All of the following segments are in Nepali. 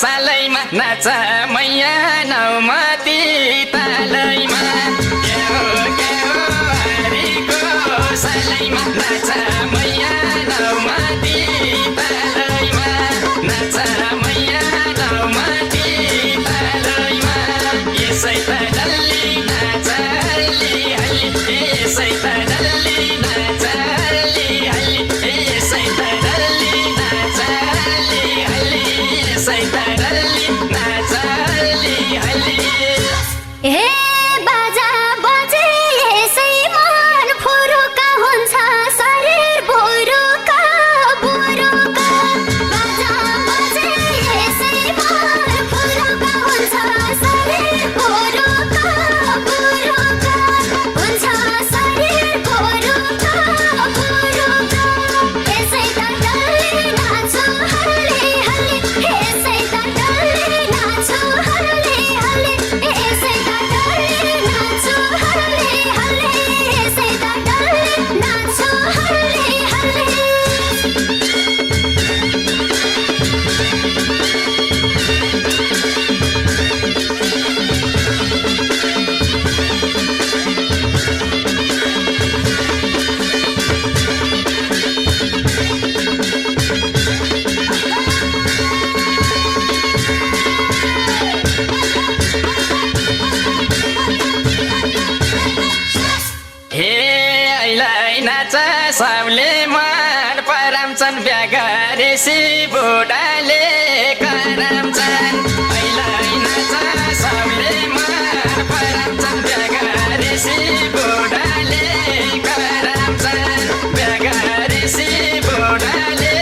सालैमा नाच मैया नौमती तालैमा के हो हरिको सालैमा नाच मैया नौमती तालैमा नाच मैया नौमती तालैमा यसै त डल्ली नाच हल्ली हल्ली यसै त डल्ली नाच हल्ली हल्ली यसै त डल्ली नाच हल्ली हल्ली यसै त डल्ली नाच हल्ली हल्ली हे बाजा बजे यसै मन फुरुका हुन्छ शरीर बुरुका बुरुका बाजा बजे यसै मन फुरुका हुन्छ शरीर बुरुका बुरुका हुन्छ शरीर बुरुका बुरुका यसै त डल्ली नाच्छु हल्ली हल्ली यसै त डल्ली नाच्छु हल्ली हल्ली यसै त डल्ली नाच्छु हल्ली हल्ली यसै त डल्ली नाच्छु हल्ली हल्ली हे अहिले नाच सबले मन पराउँछन् बिहा गरेसी बुढाले कराउँछन् अहिले नाच सबले मन पराउँछन् बिहा गरेसी बुढाले कराउँछन् बिहा गरेसी बुढाले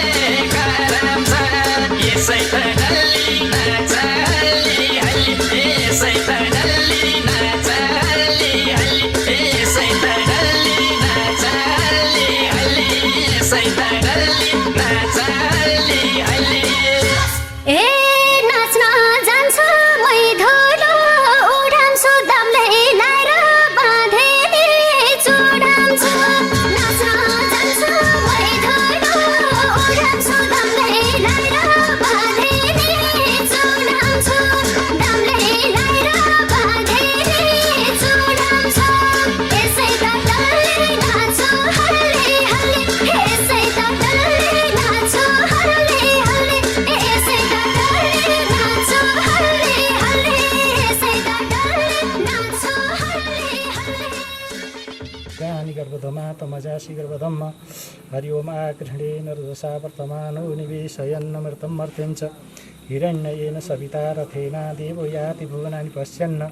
कराउँछन् यसै त डल्ली नाच हल्ली हल्ली यसै त डल्ली नाच हल्ली हल्ली यसै त डल्ली नाच हल्ली हल्ली यसै त डल्ली नाच हल्ली हल्ली ए नाच्न जान्छु मै धुलो उडान्छु दमले लाएर बाँधेनी चुडान्छु नाच्न जान्छु मै धुलो उडान्छु दमले लाएर बाँधेनी चुडान्छु दमले लाएर बाँधेनी चुडान्छु यसै त डल्ली नाच्छु हल्ली हल्ली यसै त डल्ली नाच्छु हल्ली हल्ली यसै त डल्ली नाच्छु हल्ली हल्ली यसै त डल्ली नाच्छु हल्ली हल्ली गानि गर्भधमा तमजासि गर्भधम्म हरि ओम आकृष्णेन रजसा वर्तमानो निवेशयन्नमृतं मर्त्यं च हिरण्येन सविता रथेन देवो याति भुवनानि पश्यन्न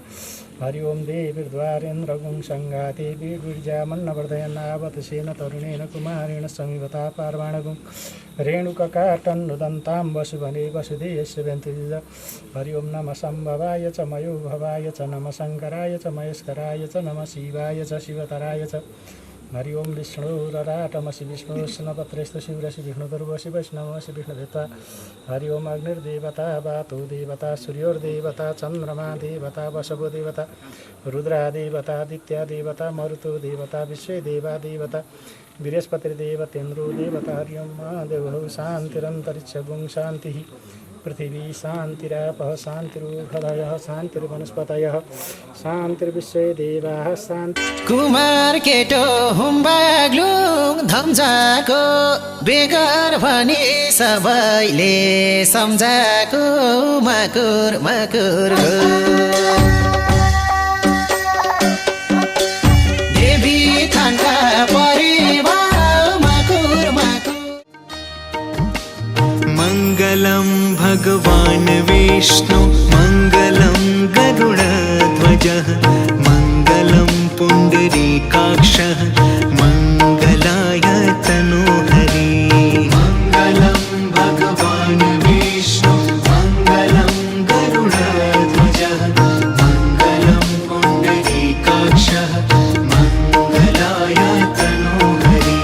हरि ओम देवीर्द्वारेन्द्रगुं संगाते वीर्जामन्नवर्धयन्नावतसेन तरुणेन कुमारेण समीवता पार्वाणगुं रेणुककाटन्नुदन्तां वसुवने वसुदेयस्य व्यन्तिज हरि ओम नमः सम्भवाय च मयोभवाय च नमः शङ्कराय च महेश्वराय च नमः शिवाय च शिवतराय च हरि ओम विष्णुरराटमसि विष्णुस्नपत्रेस्तु शिवरसि विष्णुदुर्वसि वैष्णवसि विष्णुदेवता हरि ओम अग्निर्देवता वातु देवता सूर्योर्देवता चन्द्रमा देवता वसवो देवता रुद्रा देवता आदित्य देवता मरुतो देवता विश्वे देवा देवता बृहस्पतिर्देवतेन्द्रो देवता हरि ओम महादेवो शान्तिरन्तरिक्षगुं शान्तिः पृथिवी शान्तिरापः शान्तिरुषधयः शान्तिर्वनस्पतयः शान्तिर्विश्वे देवाः शान्ति कुमार केटो हुम्बाग्लुङ धम्जाको बेगर भनी सबैले सम्झाको मकुर मकुर हो देवी थानका परिवार मकुर मकुर मङ्गलं भगवान् विष्णु मङ्गलं गरुडध्वजः मङ्गलं पुण्डरीकाक्षः मङ्गलाय तनोहरि मङ्गलं भगवान् विष्णु मङ्गलं गरुडध्वजः मङ्गलं पुण्डरीकाक्षः मङ्गलाय तनोहरि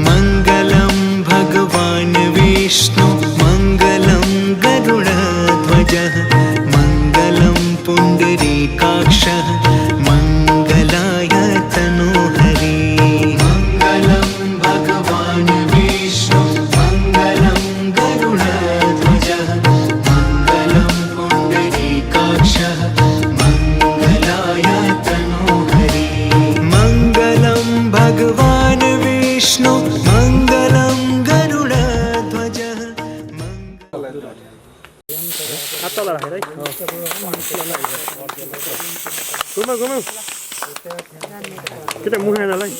मङ्गलं भगवान् विष्णु मङ्गलं गरुडध्वजः मङ्गलं पुण्डरीकाक्षः मङ्गलाय तनोहरि तल राखेर है घुमाउ घुमाउ कि त मुखेनलाई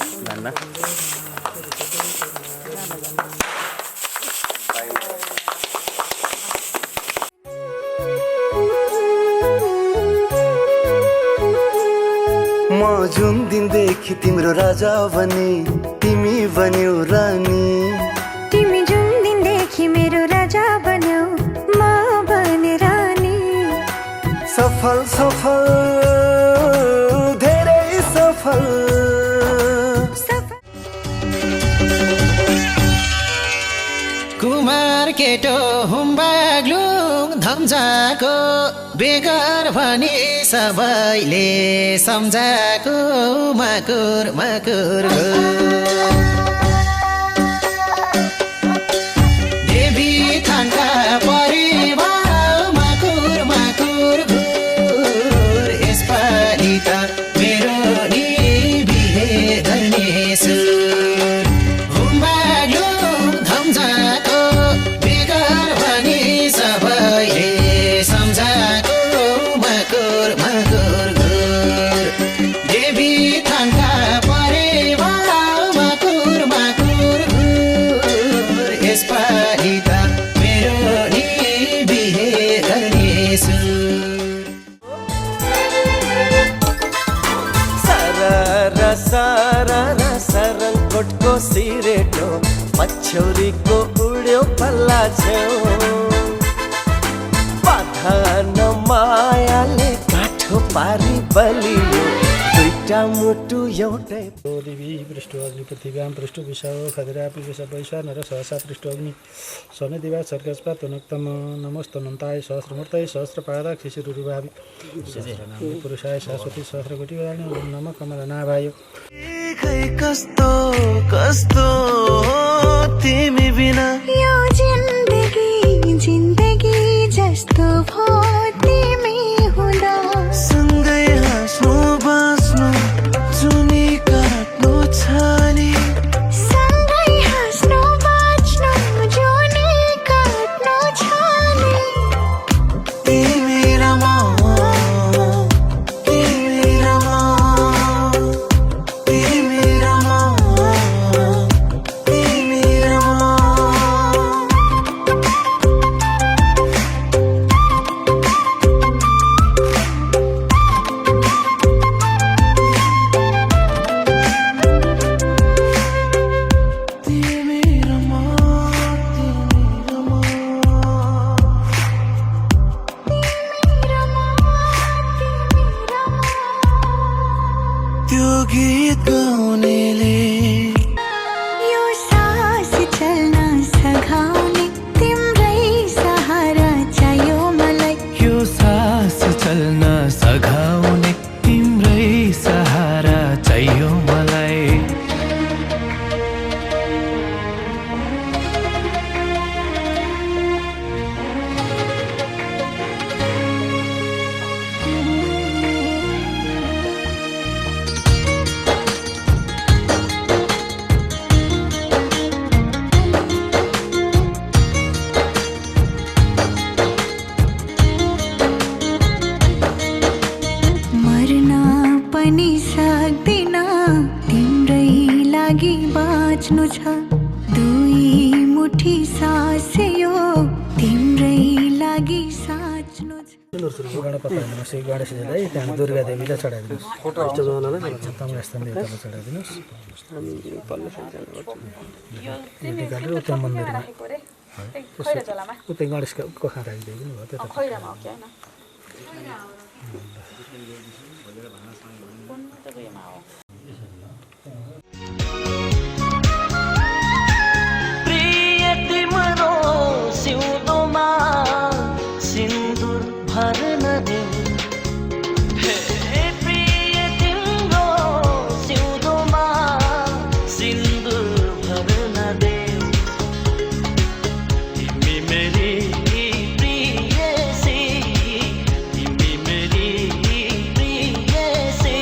म जुन दिनदेखि तिम्रो राजा बने तिमी बन्यौ रानी तिमी जुन दिनदेखि मेरो राजा बन्यौ म बने रानी सफल सफल धेरै सफल कुमार केटो हुम्बाग्लुङ धम्जाको बेगर भनी सबैले सम्झाको मकुर मकुर हो देवी थानका परिवार मकुर मकुर घुर यसपालि त मेरो नि बिहे गर्ने सुर हुम्बाग्लुङ धम्जाको बेगर भनी सबैले सम्झाको मकुर मकुर घुर देवी थानका परिवार मकुर मकुर घुर यसपालि त मेरो नि बिहे गर्ने सुर सारा सरङकोटको सिरेटो पछौरीको उड्यो पल्ला छेउ बाधा मायाले काठो पारी बलियो दुईटा मुटु एउटै देवी पृष्ठ अग्नि पृथ्व्याम पृष्ठ विषाव खदिरा पिवेश वैश्वा नर सहसा पृष्ठ अग्नि सनदिवा सर्गस्पात नक्तम नमस्तनन्ताय सहस्रमूर्तय सहस्रपादाक्ष शिरुरुभावि सहस्रनाम पुरुषाय शाश्वती सहस्रकोटि वदानि ओम नमः कमलनाभाय खै कस्तो कस्तो तिमी बिना यो जिन्दगी जिन्दगी जस्तो भो तिमी हुँदा सँगै हाँस्नु बाँच्नु जुनी काट्नु छ नि सँगै हाँस्नु बाँच्नु जुनी काट्नु छ नि तिमी र म तिमी र म तिमी र म तिमी र म त्यो गीत गाउनेले यो सास चल्न सघाउने तिम्रै सहारा चाहियो मलाई यो सास चल्न सघाउने तिम्रै सहारा चाहियो मलाई मर्न पनि सक्दिन तिम्रै लागि बाँच्नु छ दुई मुठी सास यो तिम्रै लागि साच्नु छ गणपति श्री गणेश त्यहाँ दुर्गा देवीलाई चढाइदिनुहोस् तमस्थान देवतालाई चढाइदिनुहोस् त्यहाँ मन्दिरमा उतै गणेशको कोखा राखिदिनु भयो त्यता प्रिय तिम्रो सिउँदोमा सिन्दुर भर्न देऊ हे प्रिय तिम्रो सिउँदोमा सिन्दुर भर्न देऊ तिमी मेरी प्रियसी तिमी मेरी प्रियसी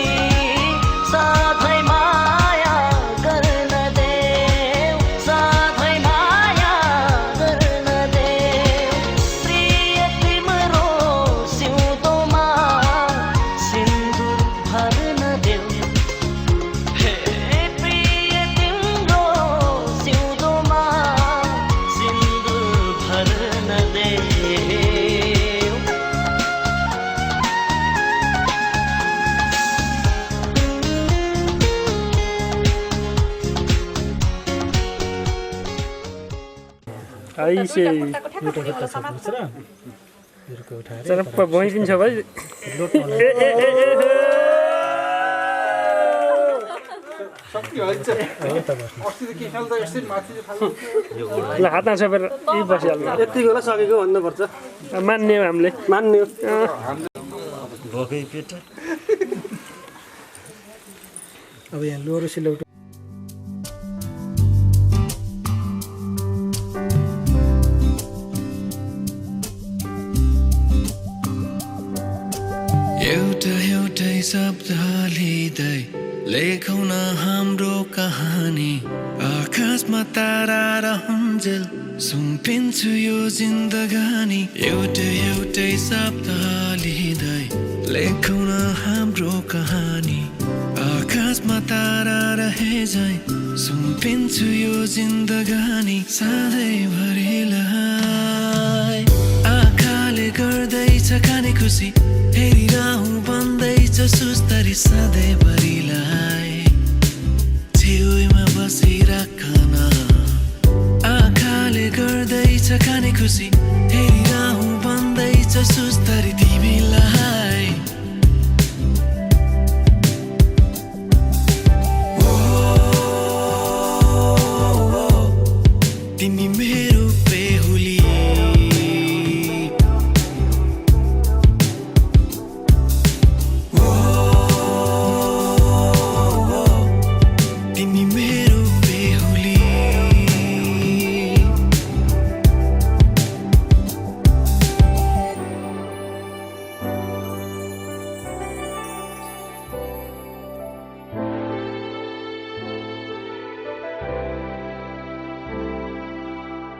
ऐसे एउटा खुट्टा छ बुझ्छ र हिर्को उठाएर चरप्प भुइँ पनि छ भाइ ल हातमा सबै यही बसिहाल्नु यति बेला सकेको भन्नुपर्छ मान्ने हो हामीले मान्ने हो भोकै पेट अब यहाँ लोरो सिलौटो एउटा एउटै शब्द लिँदै लेखौँ न हाम्रो कहानी आकाशमा तारा रहन्जेल सुम्पिन्छु यो जिन्दगानी एउटा एउटै शब्द लिँदै लेखौँ न हाम्रो कहानी आकाशमा तारा रहेझै सुम्पिन्छु यो जिन्दगानी सधैँभरिलाई आँखाले गर्दैछ खाने खुसी हेरिरहँ भन्दैछ सुस्तरी सधैँभरिलाई छेउमा बसिराखन आँखाले गर्दैछ खाने खुसी हेरिरहँ भन्दैछ सुस्तरी तिमीलाई तिमी मेरो बेहुली तिमी मेरो बेहुली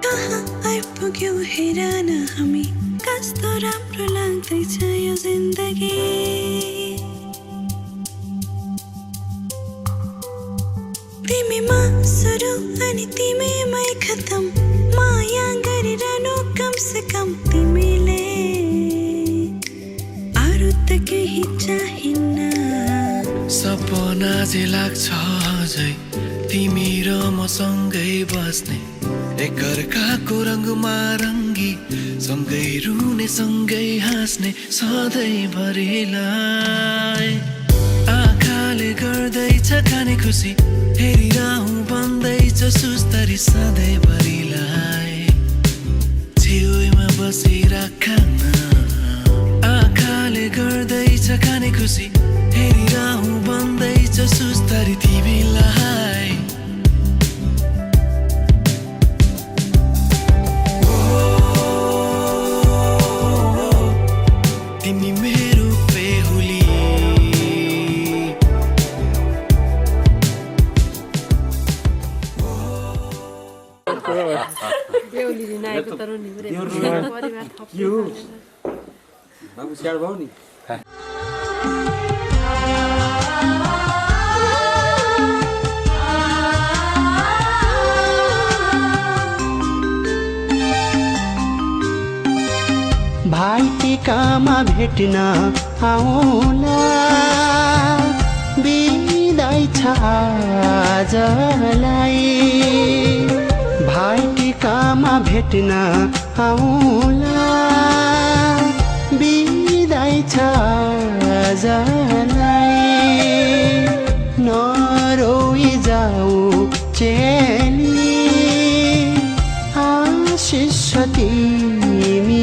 आइपुग्यौ हेर न हामी कस्तो राम्रो लाग्दैछ यो जिन्दगी तिमीमा सुरु अनि तिमीमै खतम माया गरिरहनु कम से कम तिमीले अरू त केही चाहिन्न सपना जे लाग्छ अझै तिमी र म सँगै बस्ने एकअर्काको रङमा रङ्गी सँगै रुने सँगै हाँस्ने सधैँभरिलाई आँखाले गर्दैछ खाने खुसी हेरिरहँ भन्दैछ सुस्तरी सधैँभरिलाई छेउमा बसिराखन आँखाले गर्दैछ खाने खुसी हेरिरहँ भन्दैछ सुस्तरी तिमीलाई तिमी मेरो बेहुली बेहुली लिन आएको तर नि परिवार थप्यो बाबु स्याड भयो नि भाइटिकामा भेट्न आउला बिदाई छ आजलाई भाइटिकामा भेट्न आउला बिदाई छ आजलाई नरोई जाऊ चेली आशिष तिमीलाई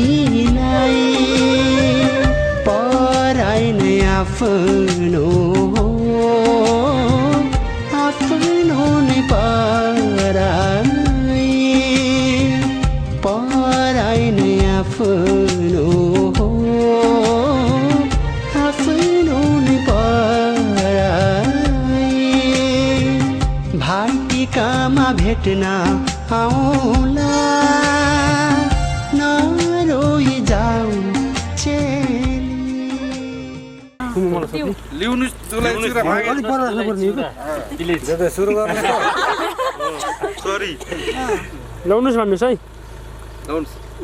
पराई नै आफ्नो आफ्नो नै पराई पराई नै आफ्नो आफ्नो नै पराई भाइटिकामा भेट्न आउला नरोई जाऊ ल्याउनु अलिक पर राख्नुपर्ने हो कि सुरु गर्नु सरी ल्याउनुहोस् भन्नुहोस् है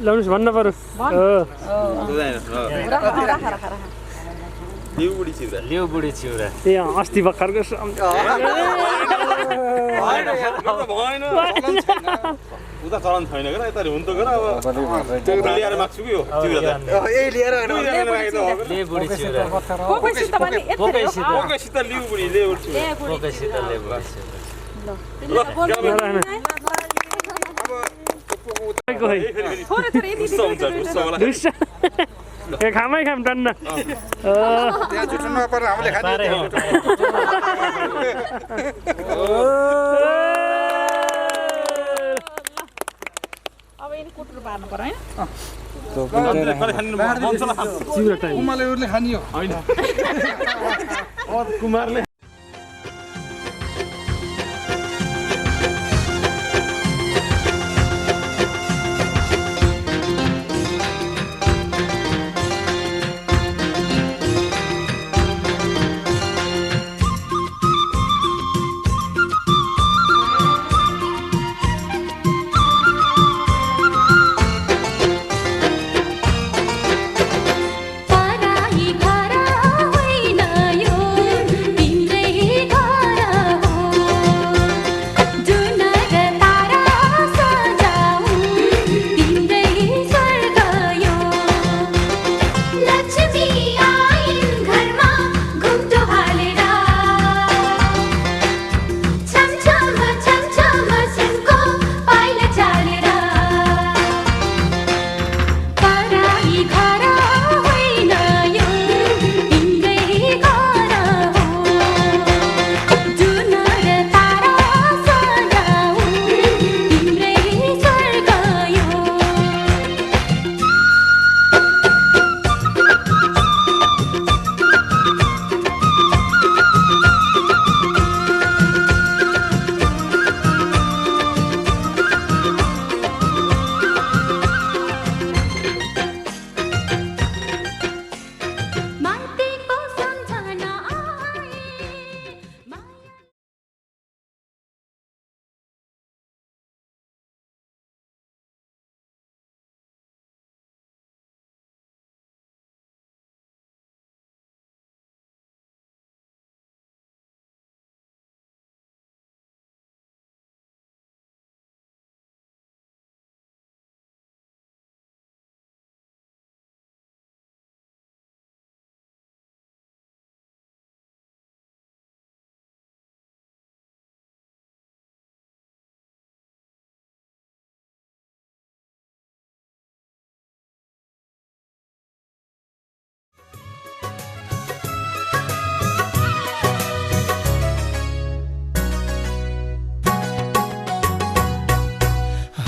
ल्याउनुहोस् भन्न पर्यो लिउ बुढी चिउरा ए अस्ति भर्खरको उता चलन छैन के यता हुन त गर अब त्यो ल्याएर माग्छु कि यो चिउरा त यही लिएर ले बुढी चिउरा कोकैसित पनि कोकैसित लिउ बुढी ले उठ्छु कोकैसित ले बुढी चिउरा खामै खाम टन्न त्यहाँ जुट्नु नपर हामीले खाने अब यिनी कुटुर पार्नु पर्यो हैन कुमारले खानियो हैन कुमारले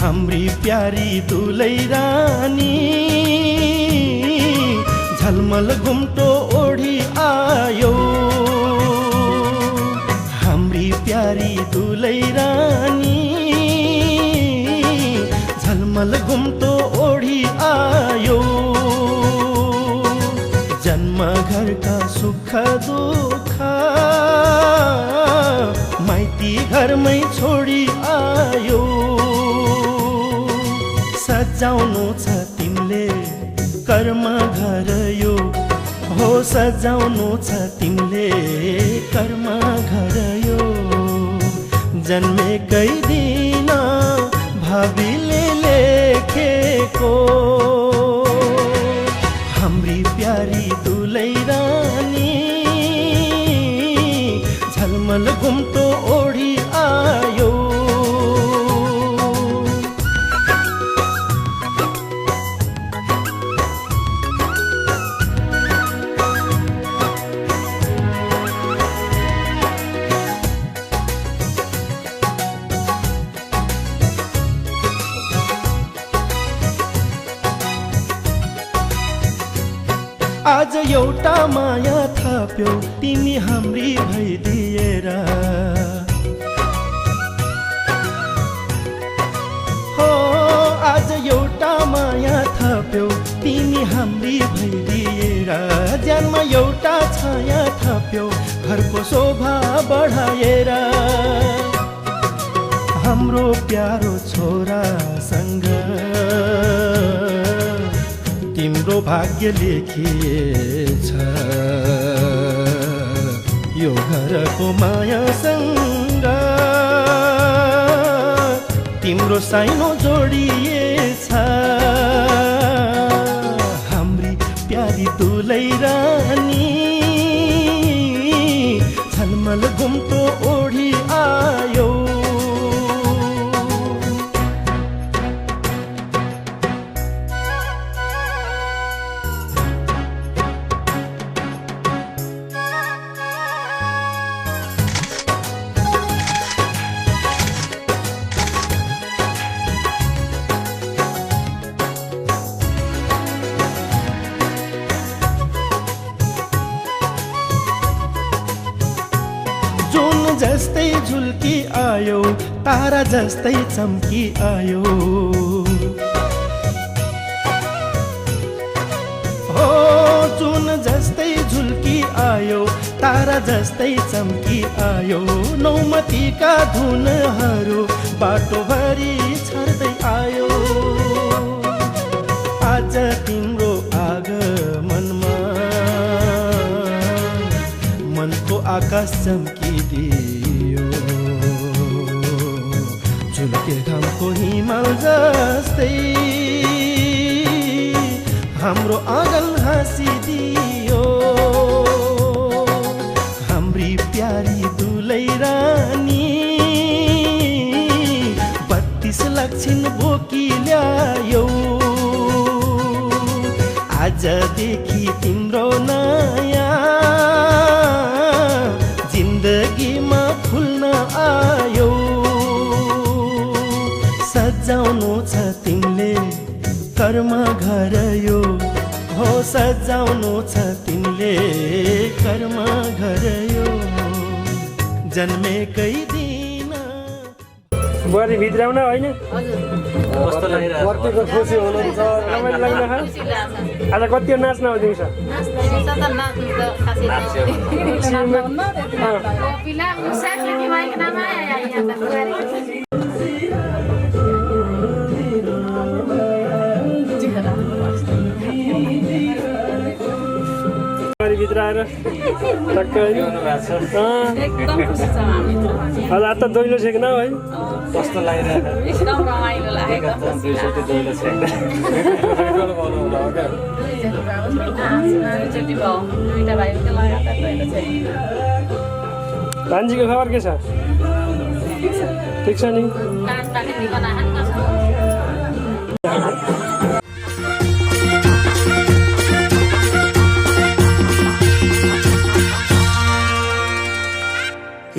हाम्री प्यारी दुलै रानी झलमल घुम्टो ओढी आयो हाम्री प्यारी दुलै रानी झलमल घुम्टो ओढी आयो जन्म घरका सुख दुःख माइती घरमै छोडी आयो सजाउनु छ तिमीले कर्म घर यो हो सजाउनु छ तिमीले कर्म घर यो जन्मेकै दिन भावीले लेखेको हाम्री प्यारी दुलै रानी झलमल घुम्टो ओढी आयो आज एउटा माया थप्यौ तिमी हाम्री भइदिएर हो आज एउटा माया थप्यौ तिमी हाम्री भइदिएर ज्यानमा एउटा छाया थप्यौ घरको शोभा बढाएर हाम्रो प्यारो छोरासँग तिम्रो भाग्य लेखिएछ यो घरको मायासँग तिम्रो साइनो जोडिएछ हाम्री प्यारी दुलै रानी झलमल घुम्टो ओढी आयो जस्तै झुल्की आयो तारा जस्तै चम्की आयो हो जुन जस्तै झुल्की आयो तारा जस्तै चम्की आयो नौमतीका धुनहरू बाटोभरि छर्दै आयो आज तिम्रो आगमनमा मनको आकाश चम्किदियो झुल्के घामको हिमाल जस्तै हाम्रो आँगन हाँसिदियो हाम्री प्यारी दुलै रानी 32 लक्षिन बोकी ल्यायो आजदेखि तिम्रो नयाँ जिन्दगीमा फुल्न आयो सजाउनु छ तिमीले कर्म घर यो हो सजाउनु छ तिमीले कर्म घर यो जन्मेकै दिन बुहारी भित्र आउन होइन कस्तो लागिरहेको वर्तीको खुसी हुनुहुन्छ रमाइलो लाग्दैन आज कति नाच्न हो दिउँसो भित्र आएर टक्कै एकदम खुसी छ हामी आज त दैलो छेक्न है कस्तो लागिरहेको एकदम रमाइलो लाग्यो दुईचोटि दैलो छेक्दा दुईचोटि भयो दुईटा भाइको लगातार दैलो छेक्यो भान्जीको खबर के छ ठिक छ नि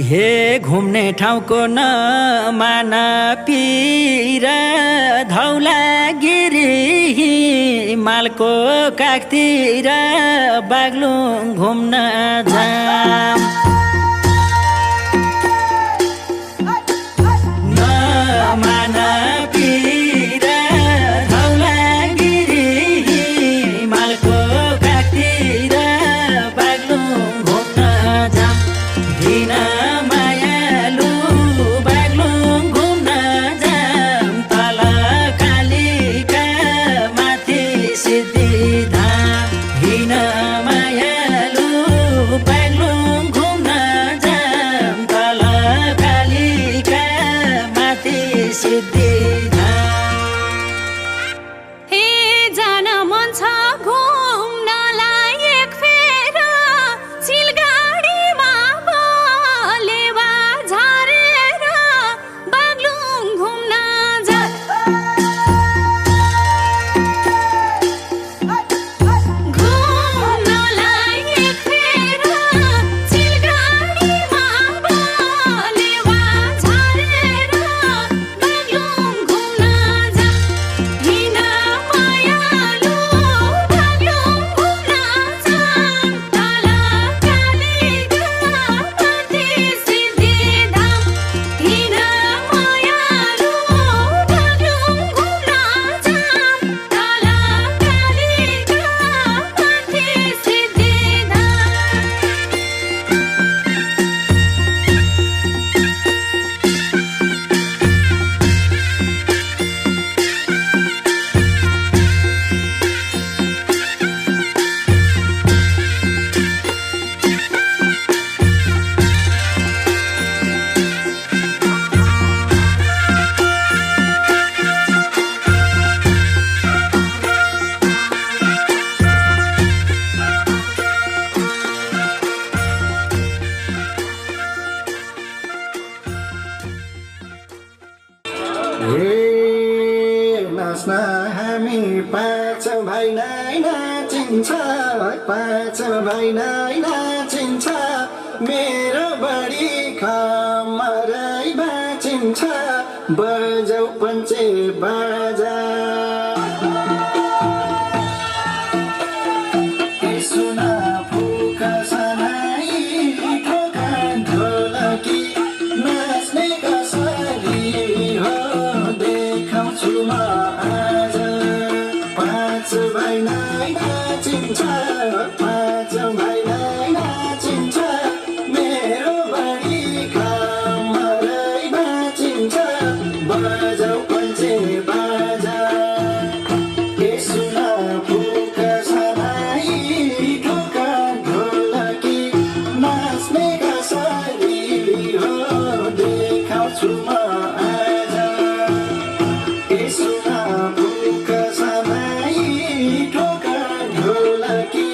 हे घुम्ने ठाउँको नमाना पिर धौलागिरी हिमालको काखतिर बागलुङ घुम्न जाम नमाना पिर धौलागिरी हिमालको काखतिर बागलुङ घुम्न जाम हिँड सिद्धि नाचिन्छ पाँच भाइ नै नाचिन्छ मेरो बढी खमरै बाँचिन्छ बजाऊ पञ्चे बाजा सुना फुका सनाई ठोका ढोलकी नाच्ने कसरी हो देखाउँछु म आज पाँच भाइ नै नाचिन्छ पाँच भाइ नै नाचिन्छ मेरो बढी खमरै बाँचिन्छ बजाऊ पञ्चे बाजा ए सुना फुका सनाई ठोका ढोलकी नाच्ने कसरी हो देखाउँछु म आज ए सुना फुका सनाई ठोका ढोलकी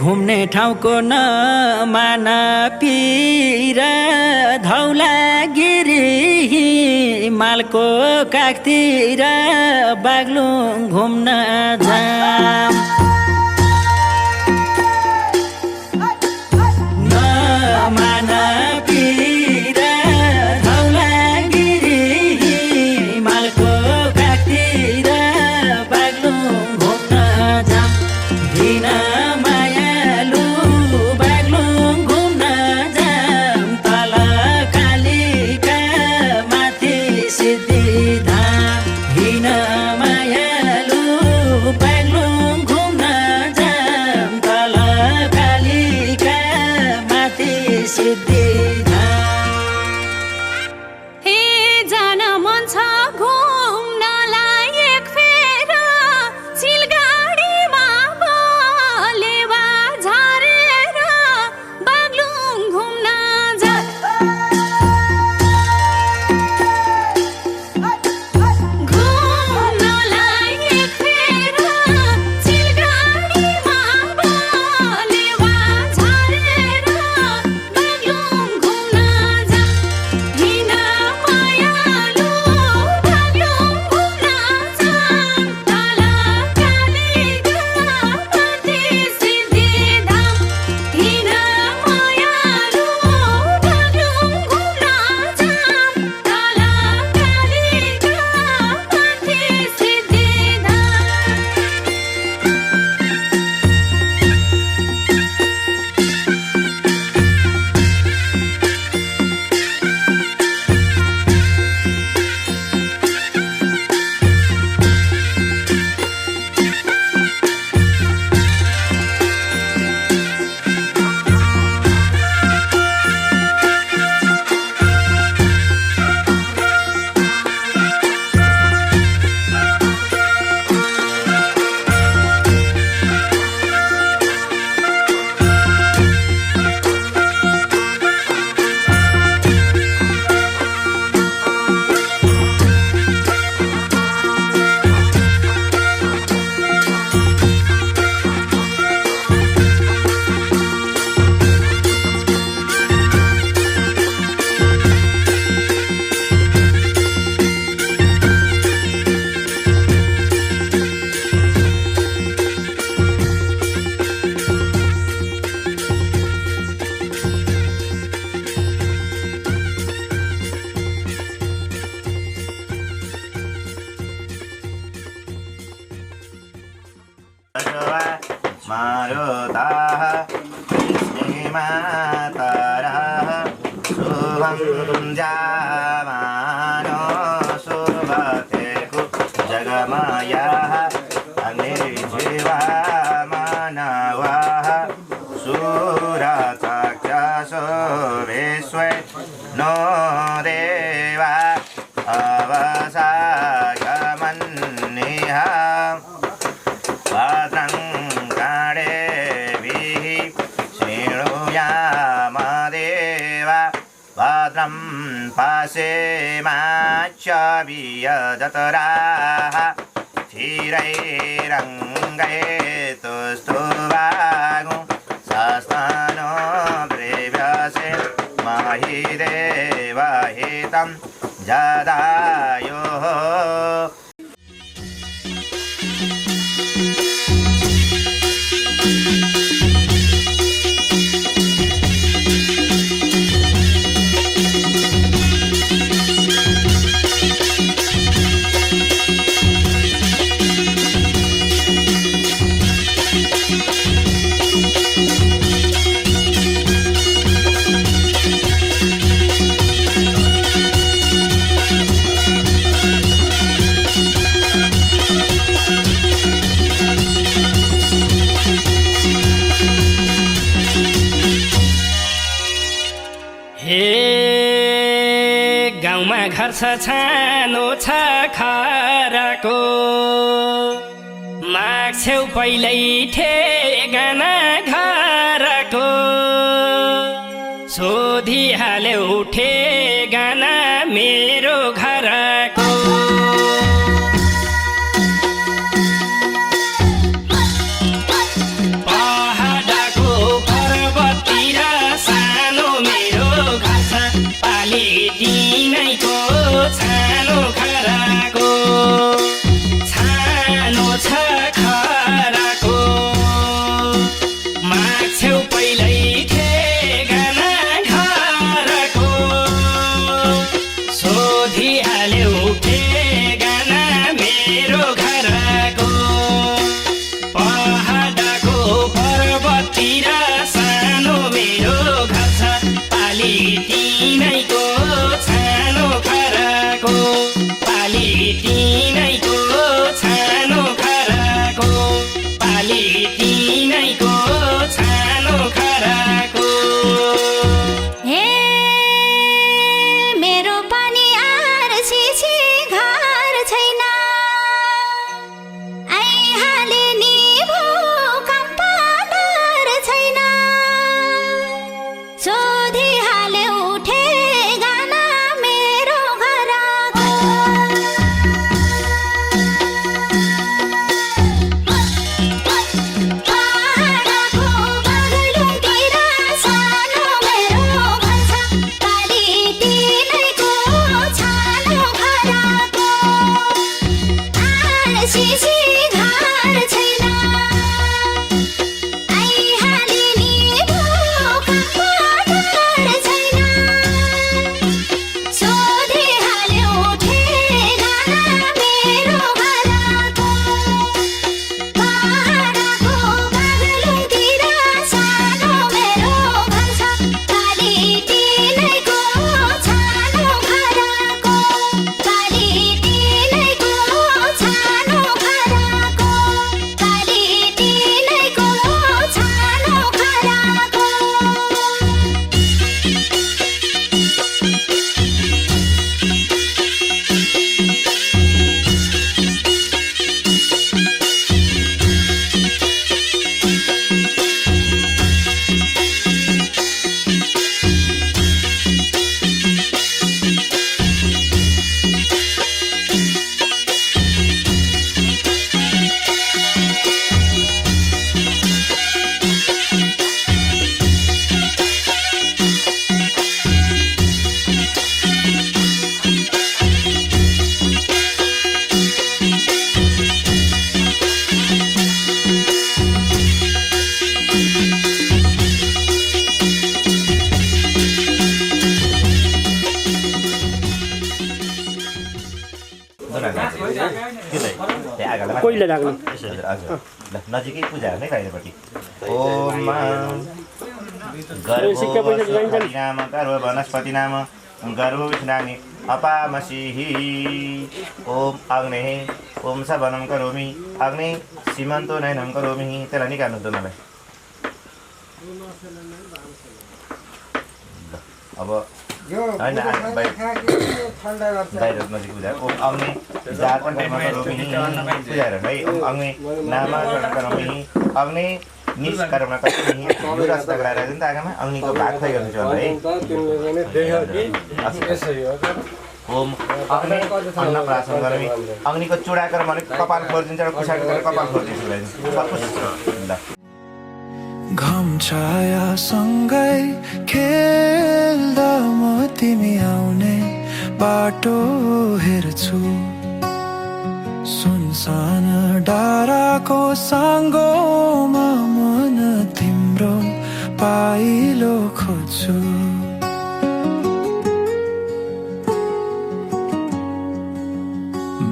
घुम्ने ठाउँको नमाना पिर धौलागिरी हिमालको काखतिर बागलुङ घुम्न जाम नमाना पिर धौलागिरी हिमालको काखतिर बागलुङ घुम्न जाम हिँड मायालु बागलुङ घुम्न जाम तल कालिका माथि सिद्धिधाम हिँड मायालु बागलुङ घुम्न जाम तल कालिका माथि सिद्धिधाम हे जान मन छ घुम्नलाई एक फेर सिलगढीमा बलेवा झरेर बागलुङ घुम्न जा घुम्नलाई एक फेर सिलगढीमा बलेवा झरेर बागलुङ घुम्न जा हिँड मायालु बागलुङ घुम्न जाम तल कालिका माथि सिद्धिधाम हिँड मायालु बागलुङ घुम्न जाम तल कालिका माथि मारुताः श्रीमातरः शुभं जामानो शुभतेषु जगमयः अग्निर्जीवा मानवाः शूरचक्षसो विश्वे नो देवा अवसागमन्निः भद्रं कर्णेभिः शृणुयामदेव भद्रं पश्येमाच्चवियजतराः क्षीरैरङ्गैस्तुस्तुवागुं सस्तनो प्रेव्यसे महि देवहितं जदायुः गाउँमा घर छ छानो छ खराको माग्छेउ पहिल्यै ठेगाना घरको सोधिहाल्यौ ठेगाना मेरो घरको पहाडको सिसी घर छैन आइहालिने भोकमा डर छैन सोधिहाल्यो ठेगाना मेरो घरको पहाडको बाग्लुङतिर सानो मेरो घर छ काली टिनैको छानो घरको काली टिनैको छानो घरको काली टिनैको छानो घरको कोहीले राख्नु नजिकै पूजा नै बाहिरपट्टि ओम नाम गर्भ वनस्पति नाम गर्भ विष्णानि अपामसिहि ओम अग्ने ओम सवनं करोमि अग्ने सीमन्तो नयनं करोमि त्यसलाई निकाल्नु त मलाई अब बाहिर नजिक पूजा ओम अग्नि जातन करोमि पूजा है अग्नि नामकरण करोमि अग्नि निष्कर्म करोमि यो रस्ता गराएर जुन त आगामा अग्निको भाग थै गर्नु छ है ओम अग्नि अन्न प्राशन गरोमि अग्निको चुडाकर भने कपाल फोर्दिन्छ र कुसाको कपाल फोर्दिन्छ ल घम छाया सँगै खेल्दा म तिमी आउने बाटो हेर्छु सुनसान डाँडाको साङ्गोमा मन तिम्रो पाइलो खोज्छु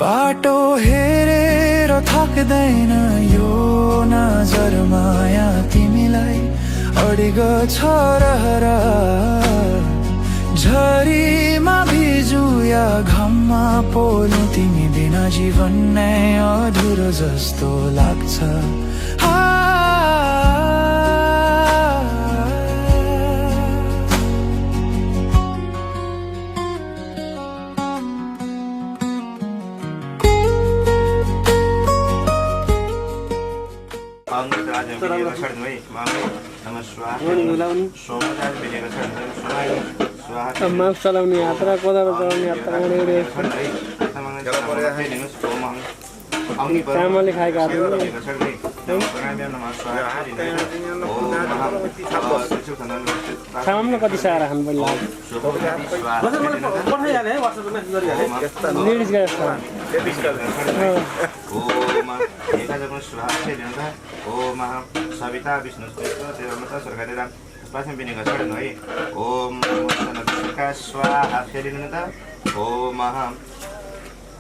बाटो हेरेर थक्दैन यो नजर माया तिमीलाई अडिगो छ रहर झरीमा भिजु या घममा पोल्नु तिमी बिना जीवन नै अधुरो जस्तो लाग्छ माफ चलाउने यात्रा कोदालो चलाउने यात्रा चामलले खाएको खाना कति सारा खानु पर्ने सविता विष्णु प्राचीन बिनेको छोड्नु है ओम स्वाहा फेरिनु त ओम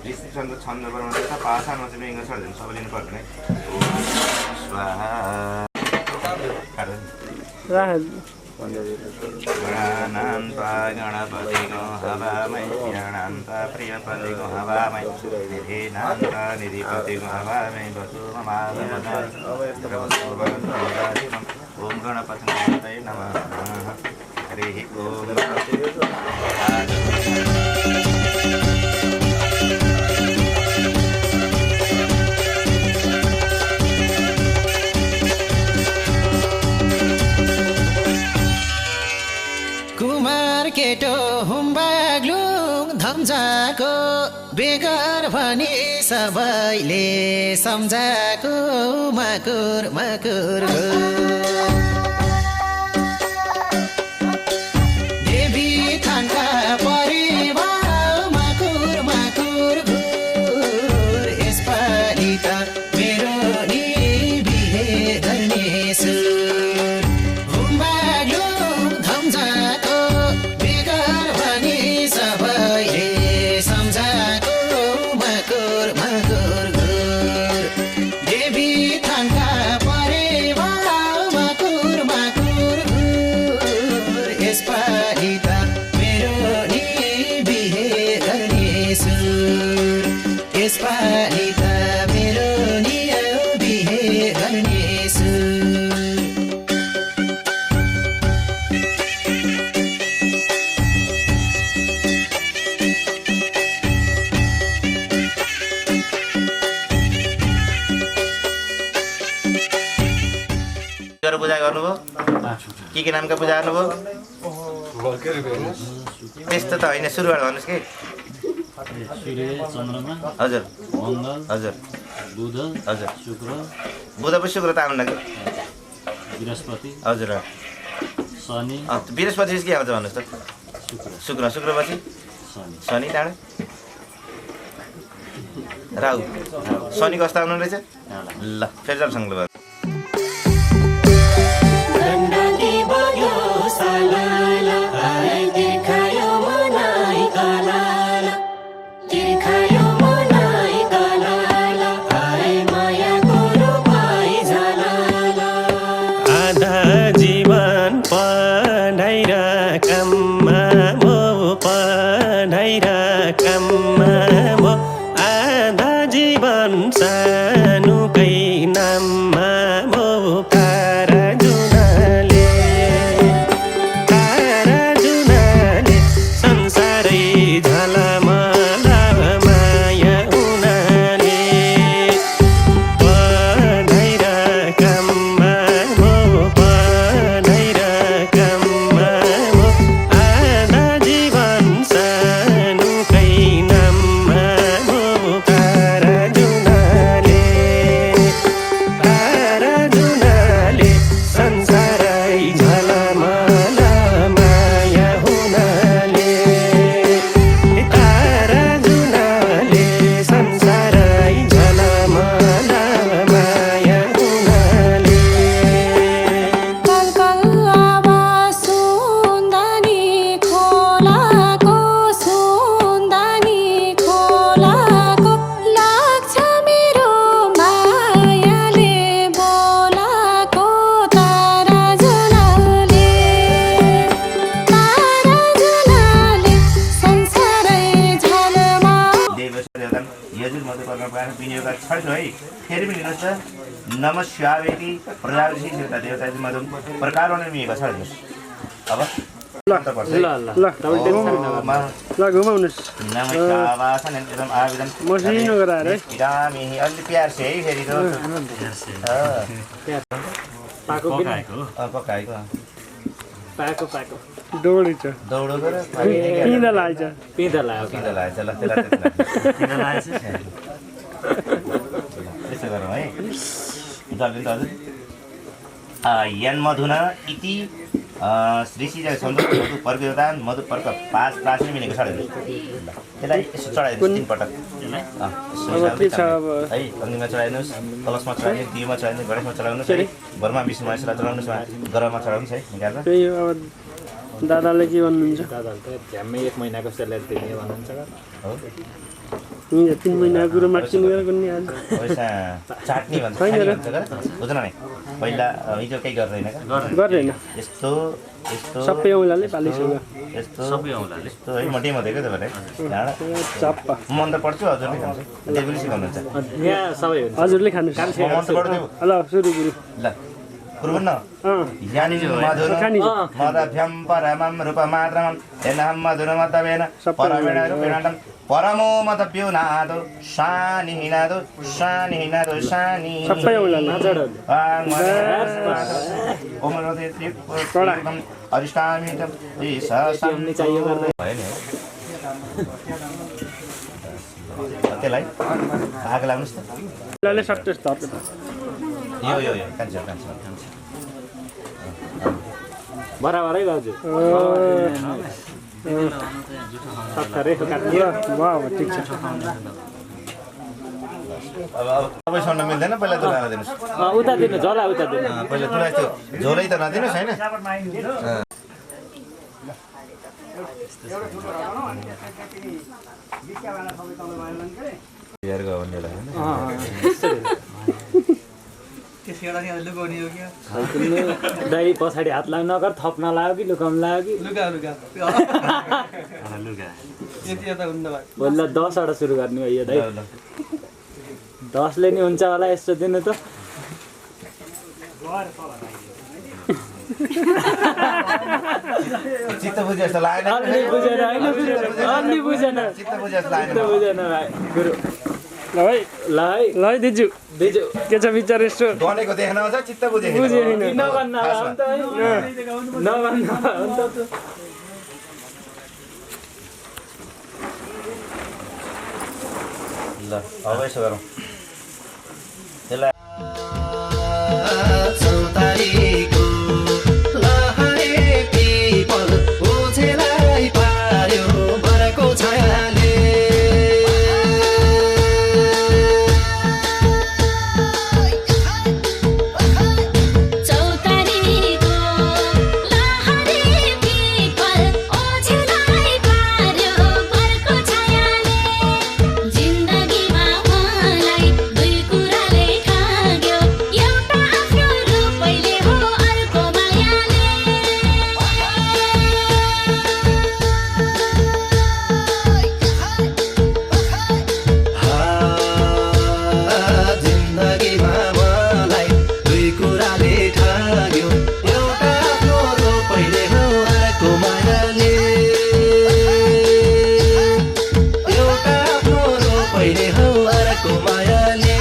ऋषि छन्द छन्द बनाउनु छ पासामा चाहिँ बिनेको छोड्दिनु सबै लिनु पर्दैन है ओम स्वाहा गणानान्त गणपतिको हवामै ज्ञानान्त प्रियपतिको हवामै निधिनान्त निधिपतिको हवामै ओम गणपति नमः हरि ओम कुमार केटो हुम्बाग्लुङ धम्जाको बेगर भनी सबैले सम्झाको मकुर मकुर देवी थानका परिवार मकुर मकुर यसपालि शिवहरू पूजा गर्नुभयो के नामका पूजा गर्नुभयो त्यस्तो त होइन सुरुबाट भन्नुहोस् कि हजुर हजुर हजुर बुध शुक्र त आउनु बृहस्पति हजुर शनि बृहस्पति के आउँछ भन्नुहोस् त शुक्रपछि शनि टाढा राहु शनि कस्तो आउनु रहेछ ल फेरि जाउँसँग ल नम शिवावेति प्रजापति देवता देवताजी मधुम प्रकार मिलेको छ अब अलि प्यार से है फेरि यन्मधुना इति श्रीसी मधु पर्क मधु पर्क पाँच प्राचीन मिलेको छ त्यसलाई यसो चढाइदिनुहोस् 3 पटक है अग्निमा चढाइदिनुहोस् कलशमा चढाइदिनुहोस् दियोमा चढाइदिनुहोस् गणेशमा चढाउनुहोस् है ब्रह्मा विष्णु महेशलाई चढाउनुहोस् गरममा चढाउनुहोस् है निकालेर दादाले के भन्नुहुन्छ दादाले त झ्याम्मै 1 महिनाको सेलेरी दिने भन्नुहुन्छ हो 3 महिनाको कुरो मार्चिङ गरेर गर्ने आज पैसा चाट्नी भन्छ बुझ्न नि पहिला हिजो केही गर्दैन यस्तो यस्तो सबै औँलाले पालिसक्यो यस्तो सबै औँलाले यस्तो है मटी मधेको त भने चप्पा मन त पर्छ हजुरले खान्छ देवले सिकाउनुहुन्छ यहाँ सबै हजुरले खानु मन त पर्दैन ल सुरु गुरु ल कुरुन्न यानि मधुर मदभ्यं परमं रूपमात्रमं तेनहं मधुरमतवेन परमेण रूपेणां परमो मतप्युनादो शानिहिनादो शानिहिनादो शानि सबै औँलाले ओमरोदे त्रिपुरम अरिष्टामितं ईशसं चाहियो गर्दै भयो नि त्यसलाई आग लाग्नुस् त लले सक्सेस त यो कान्छ बराबरै गाउँछु सक्खरै काट्दियो वाह ठीक छ अब तपाईँसँग मिल्दैन पहिला दुलाएर दिनुहोस् उता दिनु झोला उता दिनु पहिला दुलाइ त्यो झोलै त नदिनुहोस् हैन हेरको भन्नेलाई दाइ पछाडि हात लाग्नु नगर थप्न लाग्यो कि लुकाउन लाग्यो कि ल 10 वटा सुरु गर्ने हो यो दाइ 10 ले नि हुन्छ होला यस्तो दिनु त चित्त बुझे जस्तो लागेन अलि बुझेन चित्त बुझेन चित्त बुझे जस्तो लागेन बुझेन भाइ गुरु है ल है ल है दिजु दिजु के छ विचार यस्तो गनेको देख्न आउँछ चित्त बुझेको बुझेँ होइन। नगर्न अन्त है नगर्न अन्त ल अब यसो गरौँ यसलाई चौतारीको लहरे पिपल ओझेलाई पार्यो बरको छायाले चौतारीको लहरे पिपल ओझेलाई पार्यो बरको छायाले जिन्दगीमा मलाई दुई कुराले ठाग्यो एउटा आफ्नो रूपैले हो अर्को मायाले जिन्दगीमा मलाई दुई कुराले ठाग्यो एउटा आफ्नो रूपैले हो अर्को मायाले एउटा आफ्नो रूपैले हो अर्को मायाले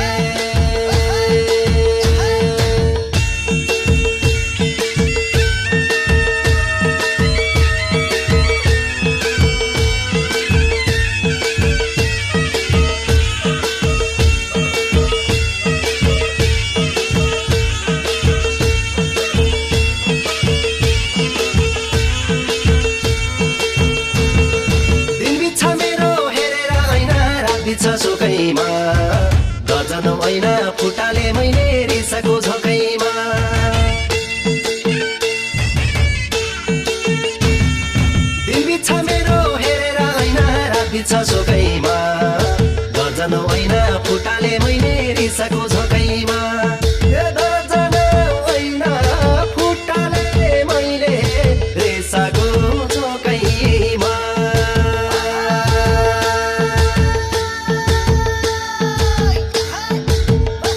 दिन बित्छ मेरो हेरेर ऐना रात बित्छ सुकैमा दर्जन ऐना फुटाले मैले रिसाको झोकैमा दिन बित्छ मेरो हेरेर ऐना रात बित्छ सुकैमा दर्जन ऐना फुटाले मैले रिसाको झोकैमा ए दर्जन ऐना फुटाले मैले रिसाको झोकैमा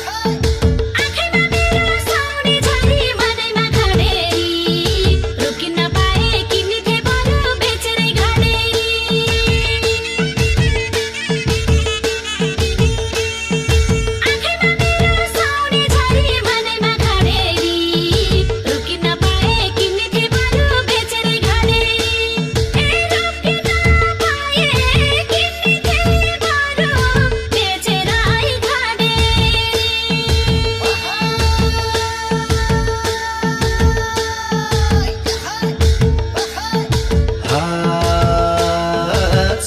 आँखैमा मेरो साउने झरी मनैमा खडेरी रोकिन पाए किन्ने थिए बरु बेचेरै घडेरी आँखैमा मेरो साउने झरी मनैमा खडेरी रोकिन पाए किन्ने थिए बरु बेचेरै घडेरी ए रोकिन पाए किन्ने थिए बरु बेचेरै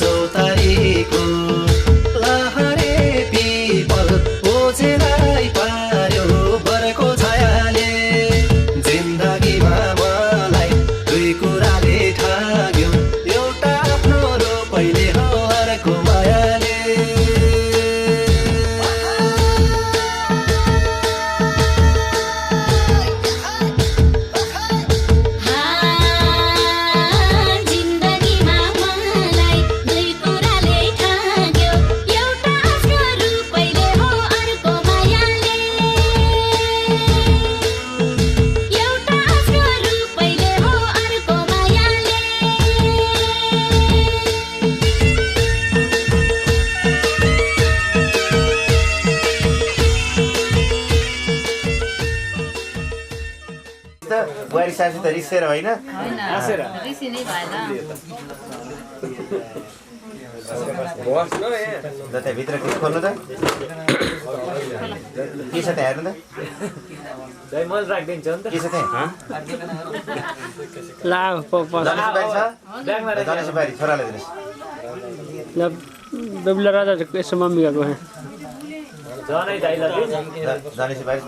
चौतारीको लहरे पिपल ओझेलाई पार्यो बरको छायाले जिन्दगीमा मलाई दुई कुराले ठाग्यो एउटा आफ्नो रूपैले हो अर्को मायाले जिन्दगीमा मलाई दुई कुराले ठाग्यो एउटा आफ्नो रूपैले हो अर्को मायाले एउटा आफ्नो रूपैले हो अर्को मायाले बुहारी सासू त रिसेर होइन रिसी नै भएन जता भित्र के खोल्नु त के छ त्यहाँ हेर्नु त दाइ मैले राखिदिन्छु नि त के छ त्यहाँ ला धनेसुपारी छ ब्यागमा राख धनेसुपारी छोराले दिनुहोस् बेबुला राजा यसो मम्मी गएको है जनै दाइला धनेसुपारी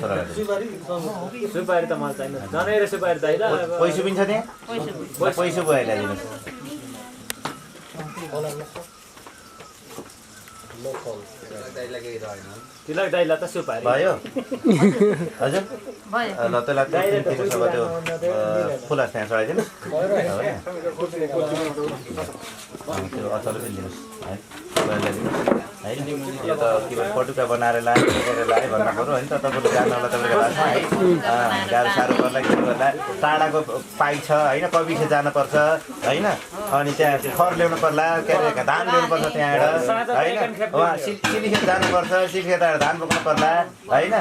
छोराले दिनुहोस् सुपारी त मलाई चाहिन्छ जनै र सुपारी दाइला पैसो पनि छ त्यहाँ पैसो बुहारीलाई दिनुहोस् तिलक दाइला त सुपारी भयो हजुर ल त्यसलाई तिमीसँग त्यो फुला त्यहाँ चढाइदिनु त्यो अचार पनि दिनुहोस् है बुहारीलाई दिनुहोस् है यो त के भन्छ पटुका बनाएर लाए भन्नु पऱ्यो होइन त तपाईँले जान्नलाई तपाईँको भाषा है गाह्रो साह्रो पर्ला के गर्ला टाढाको पाइ छ होइन कविसे जानुपर्छ होइन अनि त्यहाँ खर ल्याउनु पर्ला के अरे धान ल्याउनु पर्छ त्यहाँबाट होइन उहाँ सिलिखेत जानुपर्छ सिलिखेतबाट धान बोक्नु पर्ला होइन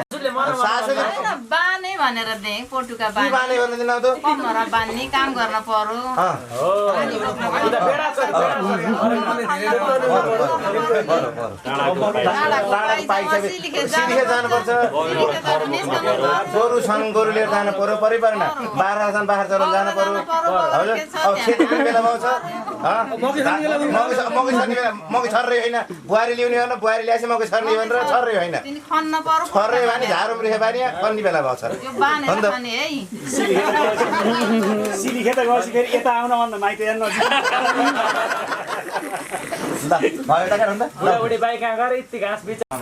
बाने भनेर दिएँ पोटुका बाने भन्नु दिन त कमरा बान्ने काम गर्न पर्यो सिलिखेत जानुपर्छ गोरु छन् गोरु लिएर जानु पर्यो परै परेन बाख्रा छन् बाख्रा चलाउन जानु पर्यो हजुर अब खेती पनि बेला पाउँछ मकै छर्ने बेला मकै छर्रै होइन बुहारी ल्याउने हो बुहारी ल्याएपछि मकै छर्ने भनेर छर्रै होइन छर्रै भने झारो रेखे बानी खन्ने बेला भएको छ सिलिखेत गएपछि फेरि यता आउन भन्दा माइत बुढाबुढी बाइक कहाँ गएर यति घाँस बिचमा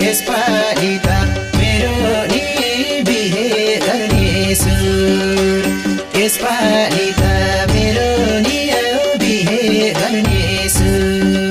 यसपालि त मेरो नि बिहे गर्ने सुर यसपालि त मेरो नि बिहे गर्ने सुर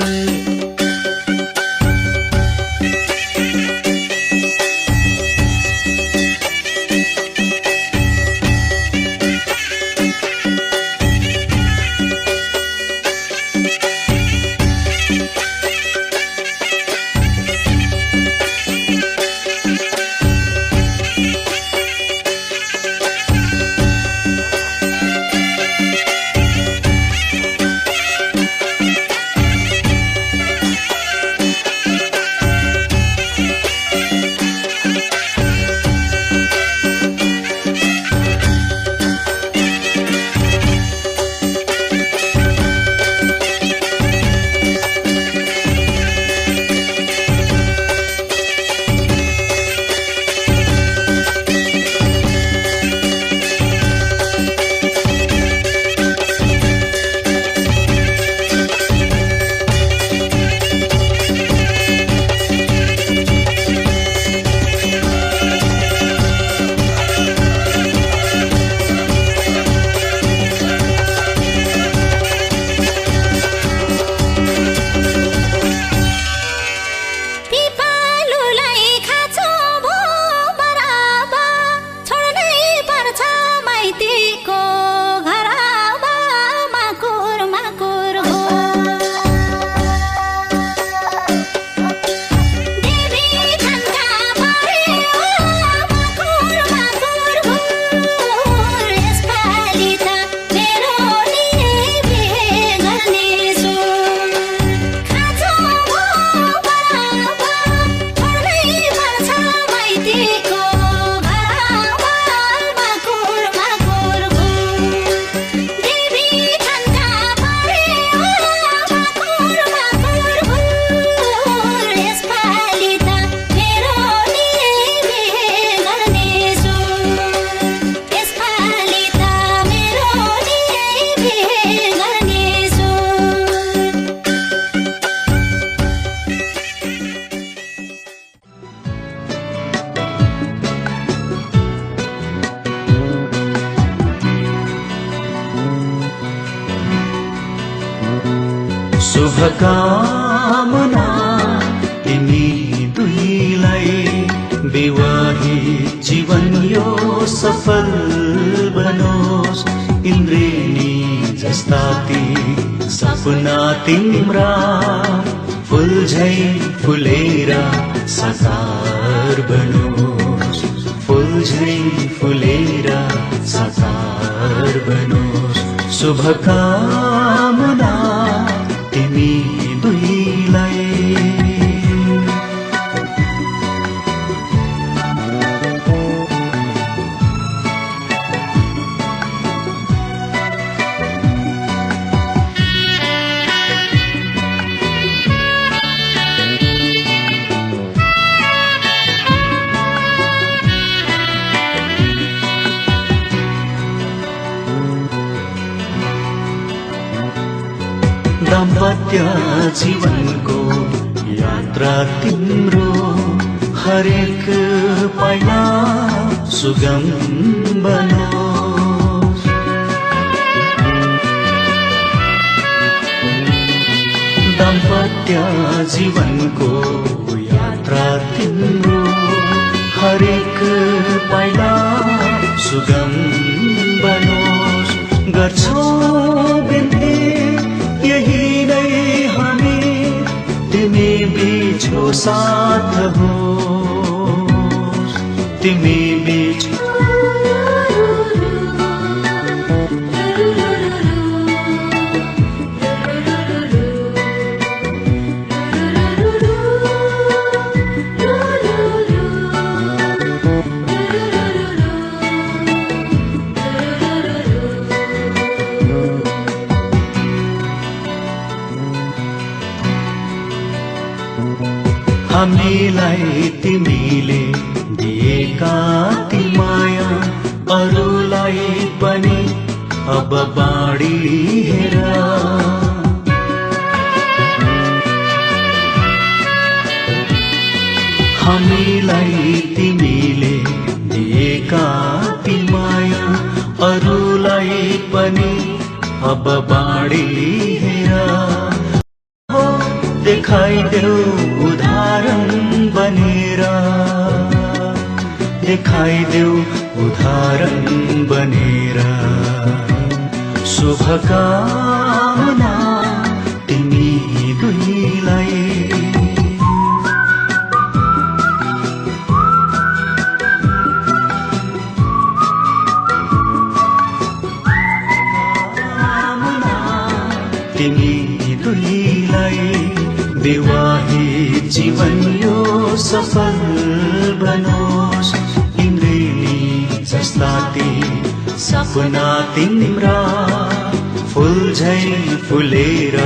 शुभकामना तिमी दुईलाई विवाहित जीवन यो सफल बनोस् इन्द्रेणी जस्ता ती सपना तिम्रा फुलझै फुलेर साकार बनोस् फुलझै फुलेर साकार बनोस् शुभकामना तिमी दुईलाई दाम्पत्य जीवनको यात्रा तिम्रो हरेक पाइला सुगम बनोस् दाम्पत्य जीवनको यात्रा तिम्रो हरेक पाइला सुगम बनोस् गर्छौं बिन्ती यही नै हामी तिमी बिचको साथ होस् तिमी बिच हामीलाई तिमीले दिएका ती माया अरूलाई पनि अब बाँडी हेर हामीलाई तिमीले दिएका ती माया अरूलाई पनि अब बाँडी हेर देखाइदेऊ उदाहरण बनेर देखाइदेऊ उदाहरण बनेर शुभकामना तिमी दुईलाई तिमी दुईलाई विवाही जीवन यो सफल बनोस् इन्द्रेणी जस्ता ती सपना तिम्रा फुल झै फुलेर